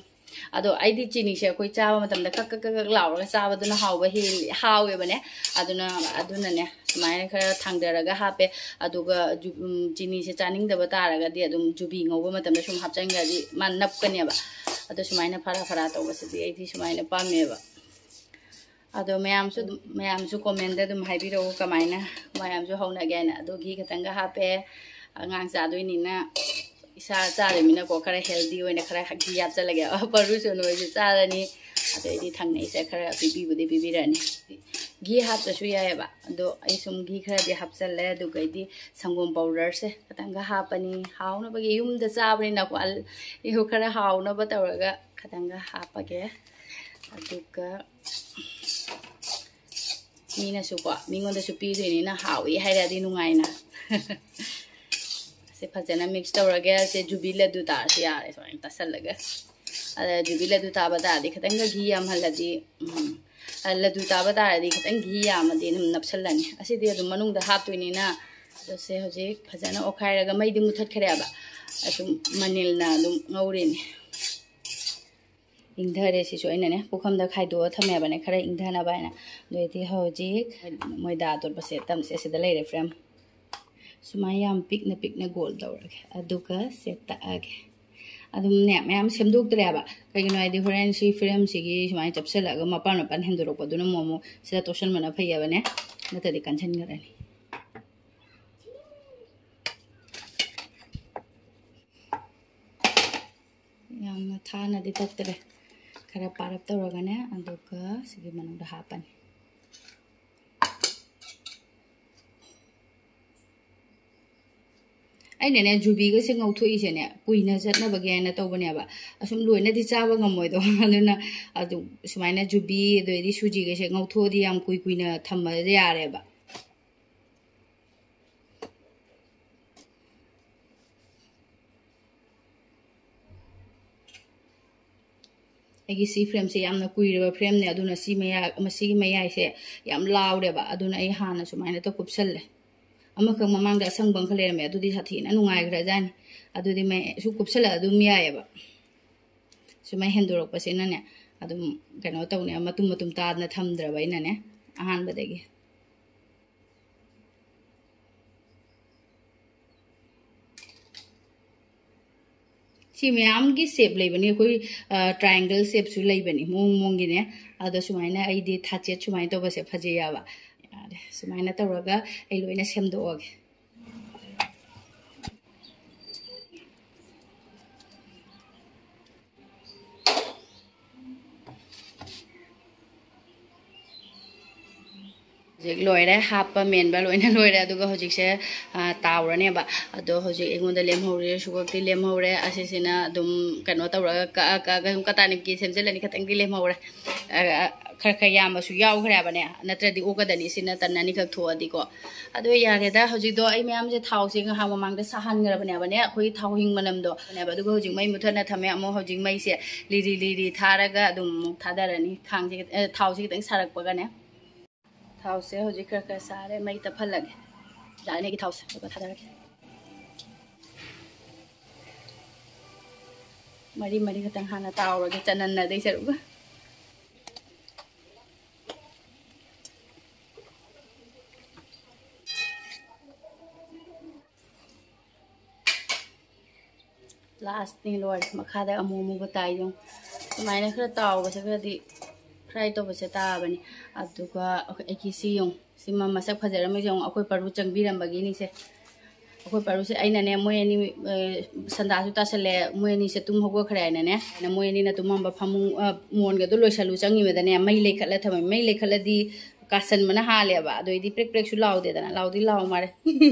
ꯑꯗꯣ ꯑꯩꯗꯤ ꯆꯤꯅꯤꯁꯦ ꯑꯩꯈꯣꯏ ꯆꯥꯕ ꯃꯇꯝꯗ ꯀꯛ ꯀꯛ ꯀꯛ ꯀꯛ ꯂꯥꯎꯔꯒ ꯆꯥꯕꯗꯨꯅ ꯍꯥꯎꯕ ꯍꯦꯜꯂꯤ, ꯍꯥꯎꯋꯦꯕꯅꯦ꯫ ꯑꯗꯨꯅ, ꯑꯗꯨꯅꯅꯦ ꯁꯨꯃꯥꯏꯅ ꯈꯔ ꯊꯥꯡꯗꯔꯒ ꯍꯥꯞꯄꯦ꯫ ꯑꯗꯨꯒ ꯖꯨ-, ꯎꯝ, ꯆꯤꯅꯤꯁꯦ ꯆꯥꯅꯤꯡꯗꯕ ꯇꯥꯔꯒꯗꯤ ꯑꯗꯨꯝ ꯖꯨꯕꯤ ꯉꯧꯕ ꯃꯇꯝꯗ ꯁꯨꯝ ꯍꯥꯞꯆꯟꯈ꯭ꯔꯗꯤ ꯃꯥ ꯅꯞꯀꯅꯦꯕ꯫ ꯑꯗꯣ ꯁꯨꯃꯥꯏꯅ ꯐꯔꯥ ꯐꯔꯥ ꯇꯧꯕꯁꯤꯗꯤ ꯑꯩꯗꯤ ꯁꯨꯃꯥꯏꯅ ꯄꯥꯝꯃꯦꯕ꯫ ꯑꯗꯣ ꯃꯌꯥꯝꯁꯨ ꯑꯗꯨꯝ, ꯃꯌꯥꯝꯁꯨ ꯀꯣꯃꯦꯟꯗ ꯑꯗꯨꯝ ꯍꯥꯏꯕꯤꯔꯛꯎ ꯀꯃꯥꯏꯅ, ꯃꯌꯥꯝꯁꯨ ꯍꯧꯅꯒꯦ ꯍꯥꯏꯅ꯫ ꯑꯗꯣ ꯘꯤ ꯈꯤꯇꯪꯒ ꯍꯥꯞꯄꯦ꯫ ꯑꯉꯥꯡ ꯆꯥꯗꯣꯏꯅꯤꯅ, ꯏꯁꯥ ꯆꯥꯗꯣꯏꯅꯤꯅꯀꯣ, ꯈꯔ ꯍꯦꯜꯗꯤ ꯑꯣꯏꯅ ꯈꯔ ꯘꯤ ꯍꯥꯞꯆꯜꯂꯒꯦ꯫ ꯄꯔꯨꯁꯨ ꯅꯣꯏꯁꯨ ꯆꯥꯔꯅꯤ꯫ ꯑꯗꯩꯗꯤ ꯊꯪꯅꯩꯁꯦ ꯈꯔ ꯄꯤꯕꯤꯕꯨꯗꯤ ꯄꯤꯕꯤꯔꯛꯑꯅꯤ꯫ ꯘꯤ ꯍꯥꯞꯇ꯭ꯔꯁꯨ ꯌꯥꯏꯑꯕ꯫ ꯑꯗꯣ ꯑꯩ ꯁꯨꯝ ꯘꯤ ꯈꯔꯗꯤ ꯍꯥꯞꯆꯜꯂꯦ꯫ ꯑꯗꯨꯒꯩꯗꯤ ꯁꯪꯒꯣꯝ ꯄꯥꯎꯗꯔꯁꯦ ꯈꯤꯇꯪꯒ ꯍꯥꯞꯄꯅꯤ꯫ ꯍꯥꯎꯅꯕꯒꯤ ꯌꯨꯝꯗ ꯆꯥꯕꯅꯤꯅꯀꯣ, ꯑꯜ-, ꯏꯍꯨ ꯈꯔ ꯍꯥꯎꯅꯕ ꯇꯧꯔꯒ ꯈꯤꯇꯪꯒ ꯍꯥꯞꯄꯒꯦ꯫ ꯑꯗꯨꯒ ꯃꯤꯅꯁꯨꯀꯣ, ꯃꯤꯉꯣꯟꯗꯁꯨ ꯄꯤꯗꯣꯏꯅꯤꯅ ꯍꯥꯎꯏ ꯍꯥꯏꯔꯛꯑꯗꯤ ꯅꯨꯡꯉꯥꯏꯅ꯫ ꯁꯤ ꯐꯖꯅ ꯃꯤꯛꯁ ꯇꯧꯔꯒꯦ꯫ ꯁꯦ ꯖꯨꯕꯤ ꯂꯗꯨ ꯇꯥꯔꯁꯨ ꯌꯥꯔꯦ, ꯁꯨꯃꯥꯏꯅ ꯇꯥꯁꯜꯂꯒ꯫ ꯑꯗ ꯖꯨꯕꯤ ꯂꯗꯨ ꯇꯥꯕ ꯇꯥꯔꯗꯤ ꯈꯤꯇꯪꯒ ꯘꯤ ꯌꯥꯝꯍꯜꯂꯗꯤ, ꯎꯝ, ꯑ, ꯂꯗꯨ ꯇꯥꯕ ꯇꯥꯔꯗꯤ ꯈꯤꯇꯪ ꯘꯤ ꯌꯥꯝꯃꯗꯤ ꯑꯗꯨꯝ ꯅꯞꯁꯜꯂꯅꯤ꯫ ꯑꯁꯤꯗꯤ ꯑꯗꯨꯝ ꯃꯅꯨꯡꯗ ꯍꯥꯞꯇꯣꯏꯅꯤꯅ꯫ ꯑꯗꯣ ꯁꯦ ꯍꯧꯖꯤꯛ ꯐꯖꯅ ꯑꯣꯠꯈꯥꯏꯔꯒ ꯃꯩꯗꯤ ꯃꯨꯊꯠꯈ꯭ꯔꯦꯕ꯫ ꯑꯗꯨꯝ ꯃꯅꯤꯜꯅ ꯑꯗꯨꯝ ꯉꯧꯔꯤꯅꯤ꯫ ꯏꯪꯊꯔꯦ꯫ ꯁꯤꯁꯨ ꯑꯩꯅꯅꯦ ꯄꯨꯈꯝꯗ ꯈꯥꯏꯗꯣꯛꯑ ꯊꯝꯃꯦꯕꯅꯦ, ꯈꯔ ꯏꯪꯊꯅꯕ ꯍꯥꯏꯅ꯫ ꯑꯗꯨ ꯑꯣꯏꯗꯤ ꯍꯧꯖꯤꯛ ꯃꯣꯏꯗꯥ ꯑꯇꯣꯠꯄꯁꯦ ꯇꯝꯁꯦ꯫ ꯁꯤꯗ ꯂꯩꯔꯦ ꯐ꯭ꯔꯦꯝ꯫ ꯁꯨꯃꯥꯏꯅ ꯌꯥꯝ ꯄꯤꯛꯅ ꯄꯤꯛꯅ ꯒꯣꯜ ꯇꯧꯔꯒꯦ, ꯑꯗꯨꯒ ꯁꯦ ꯇꯛꯑꯒꯦ꯫ ꯑꯗꯨꯝꯅꯦ ꯃꯌꯥꯝ ꯁꯦꯝꯗꯣꯛꯇ꯭ꯔꯦꯕ꯫ ꯀꯩꯒꯤꯅꯣ ꯍꯥꯏꯗꯤ ꯍꯣꯔꯦꯟ ꯁꯤ ꯐ꯭ꯔꯦꯝꯁꯤꯒꯤ ꯁꯨꯃꯥꯏꯅ ꯆꯞꯁꯤꯜꯂꯒ ꯃꯄꯥꯟ ꯃꯄꯥꯟ ꯍꯦꯟꯗꯣꯔꯛꯄꯗꯨꯅ ꯑꯃꯨꯛ ꯑꯃꯨꯛ ꯁꯤꯗ ꯇꯣꯠꯁꯟꯕꯅ ꯐꯩꯌꯦꯕꯅꯦ, ꯅꯠꯇ꯭ꯔꯗꯤ ꯀꯟꯁꯟꯈ꯭ꯔꯅꯤ꯫ ꯌꯥꯝꯅ ꯊꯥꯅꯗꯤ ꯇꯛꯇ꯭ꯔꯦ, ꯈꯔ ꯄꯥꯔꯞ ꯇꯧꯔꯒꯅꯦ, ꯑꯗꯨꯒ ꯁꯤꯒꯤ ꯃꯅꯨꯡꯗ ꯍꯥꯞꯄꯅꯤ꯫ ꯑꯩꯅꯅꯦ ꯖꯨꯕꯤꯒꯁꯦ ꯉꯧꯊꯣꯛꯏꯁꯦꯅꯦ ꯀꯨꯏꯅ ꯆꯠꯅꯕꯒꯤ ꯍꯥꯏꯅ ꯇꯧꯕꯅꯦꯕ꯫ ꯑꯁꯨꯝ ꯂꯣꯏꯅꯗꯤ ꯆꯥꯕ ꯉꯝꯃꯣꯏꯗꯣ꯫ ꯑꯗꯨꯅ ꯑꯗꯨꯝ ꯁꯨꯃꯥꯏꯅ ꯖꯨꯕꯤ ꯑꯗꯩꯗꯤ ꯁꯨꯖꯤꯒꯁꯦ ꯉꯧꯊꯣꯛꯑꯗꯤ ꯌꯥꯝ ꯀꯨꯏ ꯀꯨꯏꯅ ꯊꯝꯕ ꯌꯥꯔꯦꯕ꯫ ꯑꯩꯒꯤ ꯁꯤ ꯐ꯭ꯔꯦꯝꯁꯦ ꯌꯥꯝꯅ ꯀꯨꯏꯔꯕ ꯐ꯭ꯔꯦꯝꯅꯦ, ꯑꯗꯨꯅ ꯁꯤ ꯃꯌꯥ, ꯃꯁꯤꯒꯤ ꯃꯌꯥꯏꯁꯦ ꯌꯥꯝ ꯂꯥꯎꯔꯦꯕ꯫ ꯑꯗꯨꯅ ꯑꯩ ꯍꯥꯟꯅ ꯁꯨꯃꯥꯏꯅ ꯇꯧ ꯀꯨꯞꯁꯜꯂꯦ꯫ ꯑꯃꯈꯛ ꯃꯃꯥꯡꯗ ꯑꯁꯪꯕ ꯑꯃꯈꯛ ꯂꯩꯔꯝꯃꯦ, ꯑꯗꯨꯗꯤ ꯁꯥꯊꯤꯅ ꯅꯨꯡꯉꯥꯏꯈ꯭ꯔꯖꯥꯠꯅꯤ꯫ ꯑꯗꯨꯗꯤ ꯃꯌꯥꯏ ꯁꯨꯝ ꯀꯨꯞꯁꯜꯂꯒ ꯑꯗꯨꯝ ꯌꯥꯏꯑꯕ꯫ ꯁꯨꯃꯥꯏꯅ ꯍꯦꯟꯗꯣꯔꯛꯄꯁꯤꯅꯅꯦ ꯑꯗꯨꯝ ꯀꯩꯅꯣ ꯇꯧꯅꯦ, ꯃꯇꯨꯝ ꯃꯇꯨꯝ ꯇꯥꯗꯅ ꯊꯝꯗ꯭ꯔꯕ ꯑꯩꯅꯅꯦ ꯑꯍꯥꯟꯕꯗꯒꯤ꯫ ꯁꯤ ꯃꯌꯥꯝꯒꯤ ꯁꯦꯞ ꯂꯩꯕꯅꯤ꯫ ꯑꯩꯈꯣꯏ ꯇ꯭ꯔꯥꯏꯡꯒꯜ ꯁꯦꯞꯁꯨ ꯂꯩꯕꯅꯤ ꯃꯑꯣꯡ ꯃꯑꯣꯡꯒꯤꯅꯦ꯫ ꯑꯗꯣ ꯁꯨꯃꯥꯏꯅ ꯑꯩꯗꯤ ꯊꯥꯆꯦꯠ ꯁꯨꯃꯥꯏꯅ ꯇꯧꯕꯁꯦ ꯐꯖꯩꯌꯦꯕ꯫ ꯌꯥꯔꯦ, ꯁꯨꯃꯥꯏꯅ ꯇꯧꯔꯒ ꯑꯩ ꯂꯣꯏꯅ ꯁꯦꯝꯗꯣꯛꯑꯒꯦ꯫ ꯍꯧꯖꯤꯛ ꯂꯣꯏꯔꯦ, ꯍꯥꯞꯄ ꯃꯦꯟꯕ ꯂꯣꯏꯅ ꯂꯣꯏꯔꯦ꯫ ꯑꯗꯨꯒ ꯍꯧꯖꯤꯛꯁꯦ, ꯑ, ꯇꯥꯎꯔꯅꯦꯕ꯫ ꯑꯗꯣ ꯍꯧꯖꯤꯛ ꯑꯩꯉꯣꯟꯗ ꯂꯦꯝꯍꯧꯔꯤ, ꯁꯨꯒꯛꯇꯤ ꯂꯦꯝꯍꯧꯔꯦ꯫ ꯑꯁꯤꯁꯤꯅ ꯑꯗꯨꯝ ꯀꯩꯅꯣ ꯇꯧꯔꯒ ꯀꯛꯑ ꯀꯛꯑꯒ ꯁꯨꯝ ꯀꯇꯥꯅꯤꯞꯀꯤ ꯁꯦꯝꯖꯤꯜꯂꯅꯤ꯫ ꯈꯤꯇꯪꯗꯤ ꯂꯦꯝꯍꯧꯔꯦ꯫ ꯑ, ꯑ, ꯈꯔ ꯈꯔ ꯌꯥꯝꯕꯁꯨ ꯌꯥꯎꯈ꯭ꯔꯦꯕꯅꯦ, ꯅꯠꯇ꯭ꯔꯗꯤ ꯑꯣꯛꯀꯗꯅꯤ ꯁꯤꯅ ꯇꯟ ꯑꯅꯤꯈꯛ ꯊꯣꯛꯑꯗꯤꯀꯣ꯫ ꯑꯗꯨ ꯌꯥꯔꯦꯗ꯫ ꯍꯧꯖꯤꯛꯇꯣ ꯑꯩ ꯃꯌꯥꯝꯁꯦ ꯊꯥꯎꯁꯦ ꯉꯥꯏꯍꯥꯛ ꯃꯃꯥꯡꯗ ꯁꯥꯍꯟꯈ꯭ꯔꯕꯅꯦꯕꯅꯦ, ꯑꯩꯈꯣꯏꯒꯤ ꯊꯥꯎ ꯍꯤꯡ ꯃꯅꯝꯗꯣ꯫ ꯑꯗꯨꯒ ꯍꯧꯖꯤꯛ ꯃꯩ ꯃꯨꯊꯠꯅ ꯊꯝꯃꯦ꯫ ꯑꯃꯨꯛ ꯍꯧꯖꯤꯛ ꯃꯩꯁꯦ ꯂꯤꯔꯤ ꯂꯤꯔꯤ ꯊꯥꯔꯒ ꯑꯗꯨꯝ ꯑꯃꯨꯛ ꯊꯥꯗꯔꯅꯤ꯫ ꯈꯥꯡꯁꯦ ꯈꯤꯇꯪ, ꯑ, ꯊꯥꯎꯁꯦ ꯈꯤꯇꯪ ꯁꯥꯔꯛꯄꯒꯅꯦ꯫ ꯊꯥꯎꯁꯦ ꯍꯧꯖꯤꯛ ꯈꯔ ꯈꯔ ꯁꯥꯔꯦ, ꯃꯩ ꯇꯞꯍꯜꯂꯒꯦ꯫ ꯌꯥꯔꯅꯤ ꯑꯩꯒꯤ ꯊꯥꯎꯁꯦ, ꯑꯗꯨꯒ ꯊꯥꯗꯔꯒꯦ꯫ ꯃꯔꯤ ꯃꯔꯤ ꯈꯛꯇꯪ ꯍꯥꯟꯅ ꯇꯥꯎꯔꯒꯦ, ꯆꯅꯝꯅ ꯑꯗꯩ ꯁꯔꯨꯛ꯫ ꯂꯥꯁꯅꯤ ꯂꯣꯏꯔꯦ꯫ ꯃꯈꯥꯗ ꯑꯃꯨ ꯑꯃꯨꯕ ꯇꯥꯏ ꯌꯦꯡꯉꯨ꯫ ꯁꯨꯃꯥꯏꯅ ꯈꯔ ꯇꯥꯎꯕꯁꯦ ꯈꯔꯗꯤ ꯐ꯭ꯔꯥꯏ ꯇꯧꯕꯁꯦ ꯇꯥꯕꯅꯤ꯫ ꯑꯗꯨꯒ ꯑꯩꯈꯣꯏ, ꯑꯩꯒꯤ ꯁꯤ ꯌꯦꯡꯉꯨ꯫ ꯁꯤꯃ ꯃꯁꯛ ꯐꯖꯔꯝꯃꯤꯁꯦ ꯌꯦꯡꯉꯨ꯫ ꯑꯩꯈꯣꯏ ꯄꯔꯨ ꯆꯪꯕꯤꯔꯝꯕꯒꯤꯅꯤꯁꯦ꯫ ꯑꯩꯈꯣꯏ ꯄꯔꯨꯁꯦ ꯑꯩꯅꯅꯦ, ꯃꯣꯏ ꯑꯅꯤ, ꯑ, ꯁꯟꯗꯥꯁꯨ ꯇꯥꯁꯜꯂꯦ, ꯃꯣꯏ ꯑꯅꯤꯁꯦ ꯇꯨꯝ ꯍꯧꯒꯠꯈ꯭ꯔꯦ ꯍꯥꯏꯅꯅꯦ, ꯑꯩꯅ ꯃꯣꯏ ꯑꯅꯤꯅ ꯇꯨꯝꯃꯝꯕ ꯐꯃꯨꯡ, ꯑ, ꯃꯣꯟꯒꯗꯣ ꯂꯣꯏꯁꯜꯂꯨ ꯆꯪꯉꯤꯕꯗꯅꯦ, ꯃꯩ ꯂꯩꯈꯠꯂ ꯊꯝꯃꯦ꯫ ꯃꯩ ꯂꯩꯈꯠꯂꯗꯤ ꯀꯥꯁꯟꯕꯅ ꯍꯥꯜꯂꯦꯕ꯫ ꯑꯗꯨ ꯑꯩꯗꯤ ꯄ꯭ꯔꯦꯛ ꯄ꯭ꯔꯦꯛꯁꯨ ꯂꯥꯎꯗꯦꯗꯅ, ꯂꯥꯎꯗꯤ ꯂꯥꯎ ꯃꯥꯜꯂꯦ꯫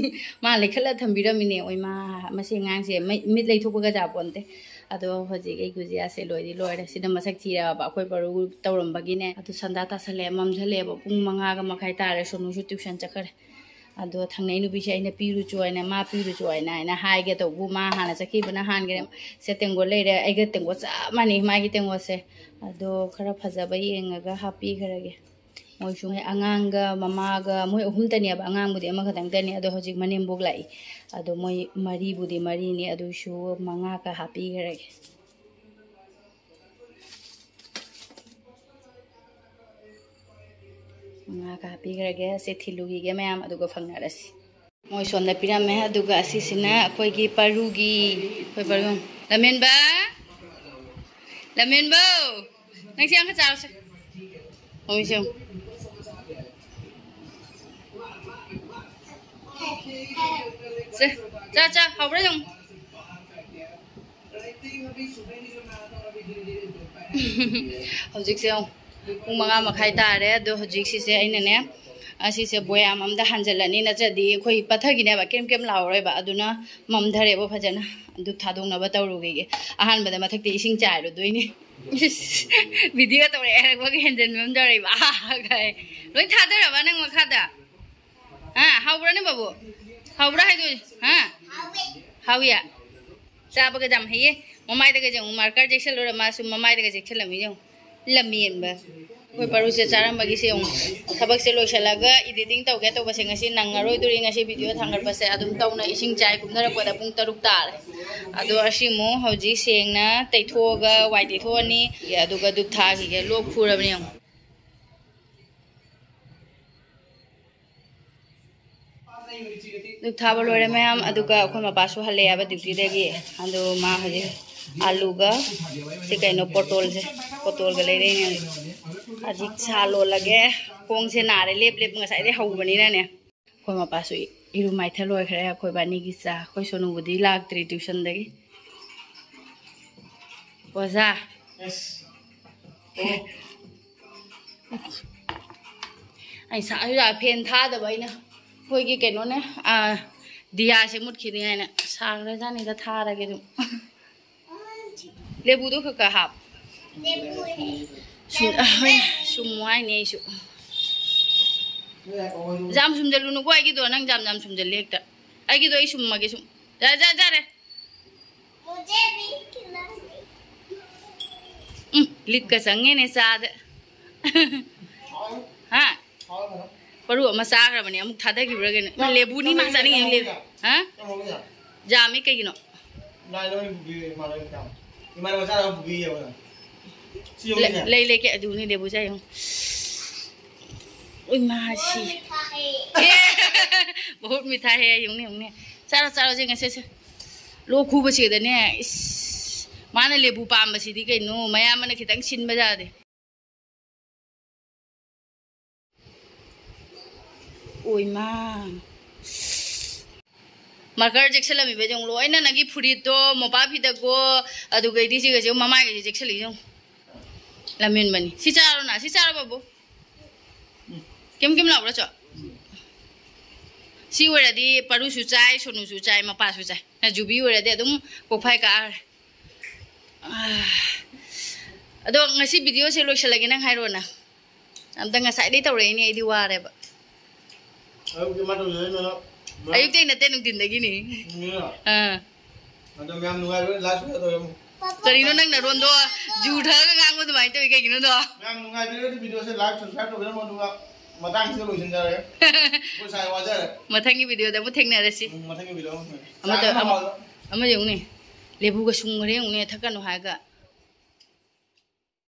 ꯃꯥ ꯂꯩꯈꯠꯂ ꯊꯝꯕꯤꯔꯝꯃꯤꯅꯦ꯫ ꯑꯣꯏ ꯃꯥ, ꯃꯁꯤ ꯑꯉꯥꯡꯁꯦ ꯃꯩ, ꯃꯤꯠ ꯂꯩꯊꯣꯛꯄꯒ ꯌꯥꯄꯣꯟꯇꯦ꯫ ꯑꯗꯣ ꯍꯧꯖꯤꯛ ꯑꯩ ꯒꯨꯖꯤꯌꯥꯁꯦ ꯂꯣꯏꯗꯤ ꯂꯣꯏꯔꯦ꯫ ꯁꯤꯗ ꯃꯁꯛ ꯊꯤꯔꯕ ꯑꯩꯈꯣꯏ ꯄꯔꯨ ꯇꯧꯔꯝꯕꯒꯤꯅꯦ꯫ ꯑꯗꯨ ꯁꯟꯗꯥ ꯇꯥꯁꯜꯂꯛꯑꯦ, ꯃꯝꯁꯜꯂꯛꯑꯦꯕ꯫ ꯄꯨꯡ ꯃꯉꯥꯒ ꯃꯈꯥꯏ ꯇꯥꯔꯦ꯫ ꯁꯣꯅꯨꯁꯨ ꯇ꯭ꯌꯨꯁꯟ ꯆꯠꯈ꯭ꯔꯦ꯫ ꯑꯗꯣ ꯊꯪꯅꯩ ꯅꯨꯄꯤꯁꯦ ꯑꯩꯅ ꯄꯤꯔꯨꯆꯣ ꯍꯥꯏꯅ, ꯃꯥ ꯄꯤꯔꯨꯆꯣ ꯍꯥꯏꯅ, ꯍꯥꯏꯅ ꯍꯥꯏꯒꯦ ꯇꯧꯕꯨ ꯃꯥ ꯍꯥꯟꯅ ꯆꯠꯈꯤꯕꯅ ꯍꯥꯟꯈ꯭ꯔꯦ꯫ ꯁꯦ ꯇꯦꯡꯒꯣꯠ ꯂꯩꯔꯦ꯫ ꯑꯩꯒ ꯇꯦꯡꯒꯣꯠ ꯆꯞ ꯃꯥꯟꯅꯩ ꯃꯥꯒꯤ ꯇꯦꯡꯒꯣꯠꯁꯦ꯫ ꯑꯗꯣ ꯈꯔ ꯐꯖꯕ ꯌꯦꯡꯉꯒ ꯍꯥꯞꯄꯤꯈ꯭ꯔꯒꯦ꯫ ꯃꯣꯏꯁꯨ ꯃꯣꯏ ꯑꯉꯥꯡꯒ ꯃꯃꯥꯒ ꯃꯣꯏ ꯑꯍꯨꯝꯇꯅꯦꯕ, ꯑꯉꯥꯡꯕꯨꯗꯤ ꯑꯃꯈꯛꯇꯪꯇꯅꯤ꯫ ꯑꯗꯣ ꯍꯧꯖꯤꯛ ꯃꯅꯦꯝꯕꯣꯛ ꯂꯥꯛꯏ꯫ ꯑꯗꯣ ꯃꯣꯏ ꯃꯔꯤꯕꯨꯗꯤ ꯃꯔꯤꯅꯤ, ꯑꯗꯨꯏꯁꯨ ꯃꯉꯥꯒ ꯍꯥꯞꯄꯤꯈ꯭ꯔꯒꯦ꯫ ꯃꯉꯥꯒ ꯍꯥꯞꯄꯤꯈ꯭ꯔꯒꯦ꯫ ꯁꯤ ꯊꯤꯜꯂꯨꯈꯤꯒꯦ ꯃꯌꯥꯝ, ꯑꯗꯨꯒ ꯐꯪꯅꯔꯁꯤ꯫ ꯃꯣꯏ ꯁꯣꯝꯗ ꯄꯤꯔꯝꯃꯦ꯫ ꯑꯗꯨꯒ ꯑꯁꯤꯁꯤꯅ ꯑꯩꯈꯣꯏꯒꯤ ꯄꯔꯨꯒꯤ, ꯑꯩꯈꯣꯏ ꯄꯔꯨ꯫ ꯂꯝꯍꯦꯟꯕ! ꯂꯝꯍꯦꯟꯕꯧ! ꯅꯪ ꯁꯤ ꯑꯃꯈꯛ ꯆꯥꯔꯣꯁꯦ꯫ ꯃꯃꯤꯁꯦ ꯌꯦꯡꯉꯨ꯫ ꯁꯦ, ꯆꯥ, ꯆꯥ, ꯍꯥꯎꯕ꯭ꯔꯥ ꯌꯦꯡꯉꯨ꯫ ꯍꯧꯖꯤꯛꯁꯦ ꯌꯦꯡꯉꯨ, ꯄꯨꯡ ꯃꯉꯥ ꯃꯈꯥꯏ ꯇꯥꯔꯦ꯫ ꯑꯗꯣ ꯍꯧꯖꯤꯛ ꯁꯤꯁꯦ ꯑꯩꯅꯅꯦ, ꯑꯁꯤꯁꯦ ꯕꯣꯌꯥꯝ ꯑꯝꯗ ꯍꯥꯟꯖꯜꯂꯅꯤ, ꯅꯠꯇ꯭ꯔꯗꯤ ꯑꯩꯈꯣꯏ ꯄꯠꯊꯈꯤꯅꯦꯕ, ꯀꯦꯝ ꯀꯦꯝ ꯂꯥꯎꯔꯣꯏꯕ꯫ ꯑꯗꯨꯅ ꯃꯝꯊꯔꯦꯕ ꯐꯖꯅ꯫ ꯑꯗꯨ ꯊꯥꯗꯣꯛꯅꯕ ꯇꯧꯔꯨꯈꯤꯒꯦ꯫ ꯑꯍꯥꯟꯕꯗ ꯃꯊꯛꯇ ꯏꯁꯤꯡ ꯆꯥꯏꯔꯨꯗꯣꯏꯅꯤ꯫ ꯏꯁ, ꯚꯤꯗꯤꯑꯣ ꯇꯧꯔꯛꯑꯦ ꯍꯥꯏꯔꯛꯄꯒꯤ ꯍꯦꯟꯖꯟꯕ ꯑꯃ ꯇꯧꯔꯛꯏꯕ꯫ ꯂꯣꯏ ꯊꯥꯗꯣꯏꯔꯕ ꯅꯪ ꯃꯈꯥꯗ? ꯍꯥ, ꯍꯥꯎꯕ꯭ꯔꯥꯅꯦ ꯕꯥꯕꯨ? ꯍꯥꯎꯕ꯭ꯔꯥ ꯍꯥꯏꯗꯣꯏ? ꯍꯥ? ꯍꯥꯎꯏ꯫ ꯆꯥꯕꯒ ꯌꯥꯝ ꯍꯩꯌꯦ꯫ ꯃꯃꯥꯏꯗꯒ ꯌꯦꯡꯉꯨ, ꯃꯥꯔꯀꯔ ꯌꯦꯛꯁꯜꯂꯨꯔ ꯃꯥꯁꯨ ꯃꯃꯥꯏꯗꯒ ꯌꯦꯛꯁꯜꯂꯝꯃꯤ ꯌꯦꯡꯉꯨ꯫ ꯂꯝꯍꯦꯟꯕ꯫ ꯑꯩꯈꯣꯏ ꯄꯔꯨꯁꯦ ꯆꯥꯔꯝꯕꯒꯤꯁꯦ ꯌꯦꯡꯉꯨ꯫ ꯊꯕꯛꯁꯦ ꯂꯣꯏꯁꯤꯜꯂꯒ ꯏꯗꯤꯇꯤꯡ ꯇꯧꯒꯦ ꯇꯧꯕꯁꯦ ꯉꯁꯤ ꯅꯪꯉꯔꯣꯏꯗꯣꯔꯤ꯫ ꯉꯁꯤ ꯚꯤꯗꯤꯑꯣ ꯊꯥꯡꯒꯠꯄꯁꯦ ꯑꯗꯨꯝ ꯇꯧꯅ ꯏꯁꯤꯡ ꯆꯥꯏ ꯀꯨꯝꯅꯔꯛꯄꯗ ꯄꯨꯡ ꯇꯔꯨꯛ ꯇꯥꯔꯦ꯫ ꯑꯗꯣ ꯑꯁꯤ ꯑꯃꯨꯛ ꯍꯧꯖꯤꯛ ꯁꯦꯡꯅ ꯇꯩꯊꯣꯛꯑꯒ ꯋꯥꯏ ꯇꯩꯊꯣꯛꯑꯅꯤ꯫ ꯑꯗꯨꯒ ꯙꯨꯞ ꯊꯥꯈꯤꯒꯦ꯫ ꯂꯣꯛ ꯈꯨꯔꯕꯅꯦ ꯌꯦꯡꯉꯨ꯫ ꯙꯨꯞ ꯊꯥꯕ ꯂꯣꯏꯔꯦ ꯃꯌꯥꯝ, ꯑꯗꯨꯒ ꯑꯩꯈꯣꯏ ꯃꯄꯥꯁꯨ ꯍꯜꯂꯛꯑꯦꯕ duty ꯗꯒꯤ꯫ ꯑꯗꯨ ꯃꯥ ꯍꯧꯖꯤꯛ ꯑꯂꯨꯒ ꯁꯤ ꯀꯩꯅꯣ, ꯄꯣꯇꯣꯜꯁꯦ, ꯄꯣꯇꯣꯜꯒ ꯂꯩꯔꯛꯏꯅꯦ꯫ ꯍꯧꯖꯤꯛ ꯁꯥ ꯂꯣꯜꯂꯒꯦ꯫ ꯈꯣꯡꯁꯦ ꯅꯥꯔꯦ, ꯂꯦꯞ ꯂꯦꯞ ꯉꯁꯥꯏꯗꯩ ꯍꯧꯕꯅꯤꯅꯅꯦ꯫ ꯑꯩꯈꯣꯏ ꯃꯄꯥꯁꯨ ꯏꯔꯨ ꯃꯥꯏꯊ ꯂꯣꯏꯈ꯭ꯔꯦ꯫ ꯑꯩꯈꯣꯏ ꯕꯥꯅꯤꯒꯤ ꯆꯥ꯫ ꯑꯩꯈꯣꯏ ꯁꯣꯅꯨꯕꯨꯗꯤ ꯂꯥꯛꯇ꯭ꯔꯤ tuition ꯗꯒꯤ꯫ ꯑꯣꯖꯥ꯫ ꯑꯩ ꯁꯥ-, ꯐꯦꯟ ꯊꯥꯗꯕ ꯑꯩꯅ꯫ ꯑꯩꯈꯣꯏꯒꯤ ꯀꯩꯅꯣꯅꯦ, ꯑꯥ, ꯗꯤꯌꯥꯁꯦ ꯃꯨꯠꯈꯤꯅꯤ ꯍꯥꯏꯅ꯫ ꯁꯥꯈ꯭ꯔꯖꯥꯠꯅꯤꯗ, ꯊꯥꯔꯒꯦ ꯑꯗꯨꯝ꯫ ꯂꯦꯕꯨꯗꯣ ꯈꯔ ꯈꯔ ꯍꯥꯞ꯫ ꯁꯨꯝ-, ꯁꯨꯝꯃꯨ ꯍꯥꯏꯅꯦ ꯑꯩꯁꯨ꯫ ꯌꯥꯝ ꯁꯨꯝꯖꯜꯂꯨꯅꯨꯀꯣ ꯑꯩꯒꯤꯗꯣ, ꯅꯪ ꯌꯥꯝ ꯌꯥꯝ ꯁꯨꯝꯖꯜꯂꯦ ꯍꯦꯛꯇ꯫ ꯑꯩꯒꯤꯗꯣ ꯑꯩ ꯁꯨꯝꯃꯒꯦ ꯁꯨꯝ꯫ ꯌꯥꯔꯦ, ꯌꯥꯔꯦ, ꯌꯥꯔꯦ꯫ ꯎꯝ, ꯂꯤꯛꯀ ꯆꯪꯉꯦꯅꯦ ꯆꯥꯗ꯫ ꯍꯥ? ꯄꯔꯨ ꯑꯃ ꯆꯥꯈ꯭ꯔꯕꯅꯦ, ꯑꯃꯨꯛ ꯊꯥꯗꯈꯤꯕ꯭ꯔꯥ ꯀꯩꯅꯣ? ꯏꯃꯥ, ꯂꯦꯕꯨꯅꯤ ꯃꯥ ꯆꯥꯅꯤꯡꯉꯤ, ꯂꯦꯕꯨ꯫ ꯍꯥ? ꯖꯥꯝꯅꯤ ꯀꯩꯒꯤꯅꯣ? ꯂꯩ, ꯂꯩ, ꯀꯦ ꯑꯗꯨꯅꯤ ꯂꯦꯕꯨ ꯆꯥꯏ ꯌꯦꯡꯉꯨ꯫ ꯎꯏ ꯃꯥ ꯁꯤ꯫ ꯕꯍꯨꯠ ꯃꯤꯊꯥ ꯍꯦ, ꯌꯦꯡꯉꯨꯅꯦ, ꯌꯦꯡꯉꯨꯅꯦ꯫ ꯆꯥꯔꯣ, ꯆꯥꯔꯣ, ꯁꯦ ꯉꯁꯤ ꯁꯦ꯫ ꯂꯣꯛ ꯈꯨꯕꯁꯤꯗꯅꯦ, ꯏꯁ, ꯃꯥꯅ ꯂꯦꯕꯨ ꯄꯥꯝꯕꯁꯤꯗꯤ ꯀꯩꯅꯣ, ꯃꯌꯥꯝꯕꯅ ꯈꯤꯇꯪ ꯁꯤꯟꯕ ꯌꯥꯗꯦ꯫ ꯑꯣꯏꯃꯥ꯫ Marker ꯆꯦꯛꯁꯤꯜꯂꯝꯃꯤꯕ ꯌꯦꯡꯉꯨ, ꯂꯣꯏꯅ ꯅꯪꯒꯤ ꯐꯨꯔꯤꯠꯇꯣ, ꯃꯣꯄꯥ ꯐꯤꯗꯛꯇꯣ, ꯑꯗꯨꯒꯩꯗꯤ ꯁꯤꯒꯁꯦ ꯃꯃꯥꯏꯒꯁꯦ ꯆꯦꯛꯁꯤꯜꯂꯤ ꯌꯦꯡꯉꯨ꯫ ꯂꯝꯍꯦꯟꯕꯅꯤ꯫ ꯁꯤ ꯆꯥꯔꯣ ꯅ, ꯁꯤ ꯆꯥꯔꯣ ꯕꯥꯕꯨ꯫ ꯀꯦꯝ ꯀꯦꯝ ꯂꯥꯎꯕ꯭ꯔꯥ ꯆꯣ? ꯁꯤ ꯑꯣꯏꯔꯗꯤ ꯄꯔꯨꯁꯨ ꯆꯥꯏ, ꯁꯣꯅꯨꯁꯨ ꯆꯥꯏ, ꯃꯄꯥꯁꯨ ꯆꯥꯏ꯫ ꯅ ꯖꯨꯕꯤ ꯑꯣꯏꯔꯗꯤ ꯑꯗꯨꯝ ꯀꯣꯛꯐꯥꯏ ꯀꯥꯔꯦ꯫ ꯑꯥ꯫ ꯑꯗꯣ ꯉꯁꯤ video ꯁꯦ ꯂꯣꯏꯁꯤꯜꯂꯒꯦ, ꯅꯪ ꯍꯥꯏꯔꯣꯅ꯫ ꯑꯝꯇ ꯉꯁꯥꯏꯗꯩ ꯇꯧꯔꯛꯏꯅꯦ, ꯑꯩꯗꯤ ꯋꯥꯔꯦꯕ꯫ ꯑꯌꯨꯛꯇꯤ ꯃꯥ ꯇꯧꯖꯔꯛꯏꯅꯣ? ꯑꯌꯨꯛꯇꯩ ꯅꯠꯇꯦ, ꯅꯨꯡꯊꯤꯟꯗꯒꯤꯅꯤ꯫ ꯅꯨꯡꯊꯤꯟꯗ? ꯑꯥ꯫ ꯑꯗꯣ ꯃꯌꯥꯝ ꯅꯨꯡꯉꯥꯏꯕ ꯂꯥꯏꯐ ꯁꯣꯏꯗ ꯇꯧꯔꯦ ꯑꯃꯨꯛ꯫ ꯀꯔꯤꯅꯣ ꯅꯪ ꯅꯔꯣꯟꯗꯣ ꯖꯨ ꯊꯛꯑꯒ ꯉꯥꯡꯕ ꯑꯗꯨꯃꯥꯏꯅ ꯇꯧꯋꯤ ꯀꯩꯒꯤꯅꯣꯗꯣ? ꯃꯌꯥꯝ ꯅꯨꯡꯉꯥꯏꯕꯤꯔꯒꯗꯤ video ꯁꯦ like, subscribe ꯇꯧꯕꯤꯔꯝꯃꯣ, ꯑꯗꯨꯒ ꯃꯇꯥꯡꯁꯤꯗ ꯂꯣꯏꯁꯤꯟꯖꯔꯒꯦ꯫ ꯑꯩꯈꯣꯏ ꯁꯥꯏ ꯋꯥꯖꯔꯦ꯫ ꯃꯊꯪꯒꯤ video ꯗ ꯑꯃꯨꯛ ꯊꯦꯡꯅꯔꯁꯤ꯫ ꯎꯝ, ꯃꯊꯪꯒꯤ video ꯗ ꯑꯃꯨꯛ ꯊꯦꯡꯅꯔꯁꯤ꯫ ꯑꯃ ꯇꯧ-, ꯆꯥꯛ ꯑꯃ ꯑꯃ, ꯍꯥꯎꯔꯣ꯫ ꯑꯃ ꯌꯦꯡꯉꯨꯅꯦ꯫ ꯂꯦꯕꯨꯒ ꯁꯨꯡꯈ꯭ꯔꯦ ꯌꯦꯡꯉꯨꯅꯦ, ꯊꯛꯀꯅꯨ ꯍꯥꯏꯔꯒ꯫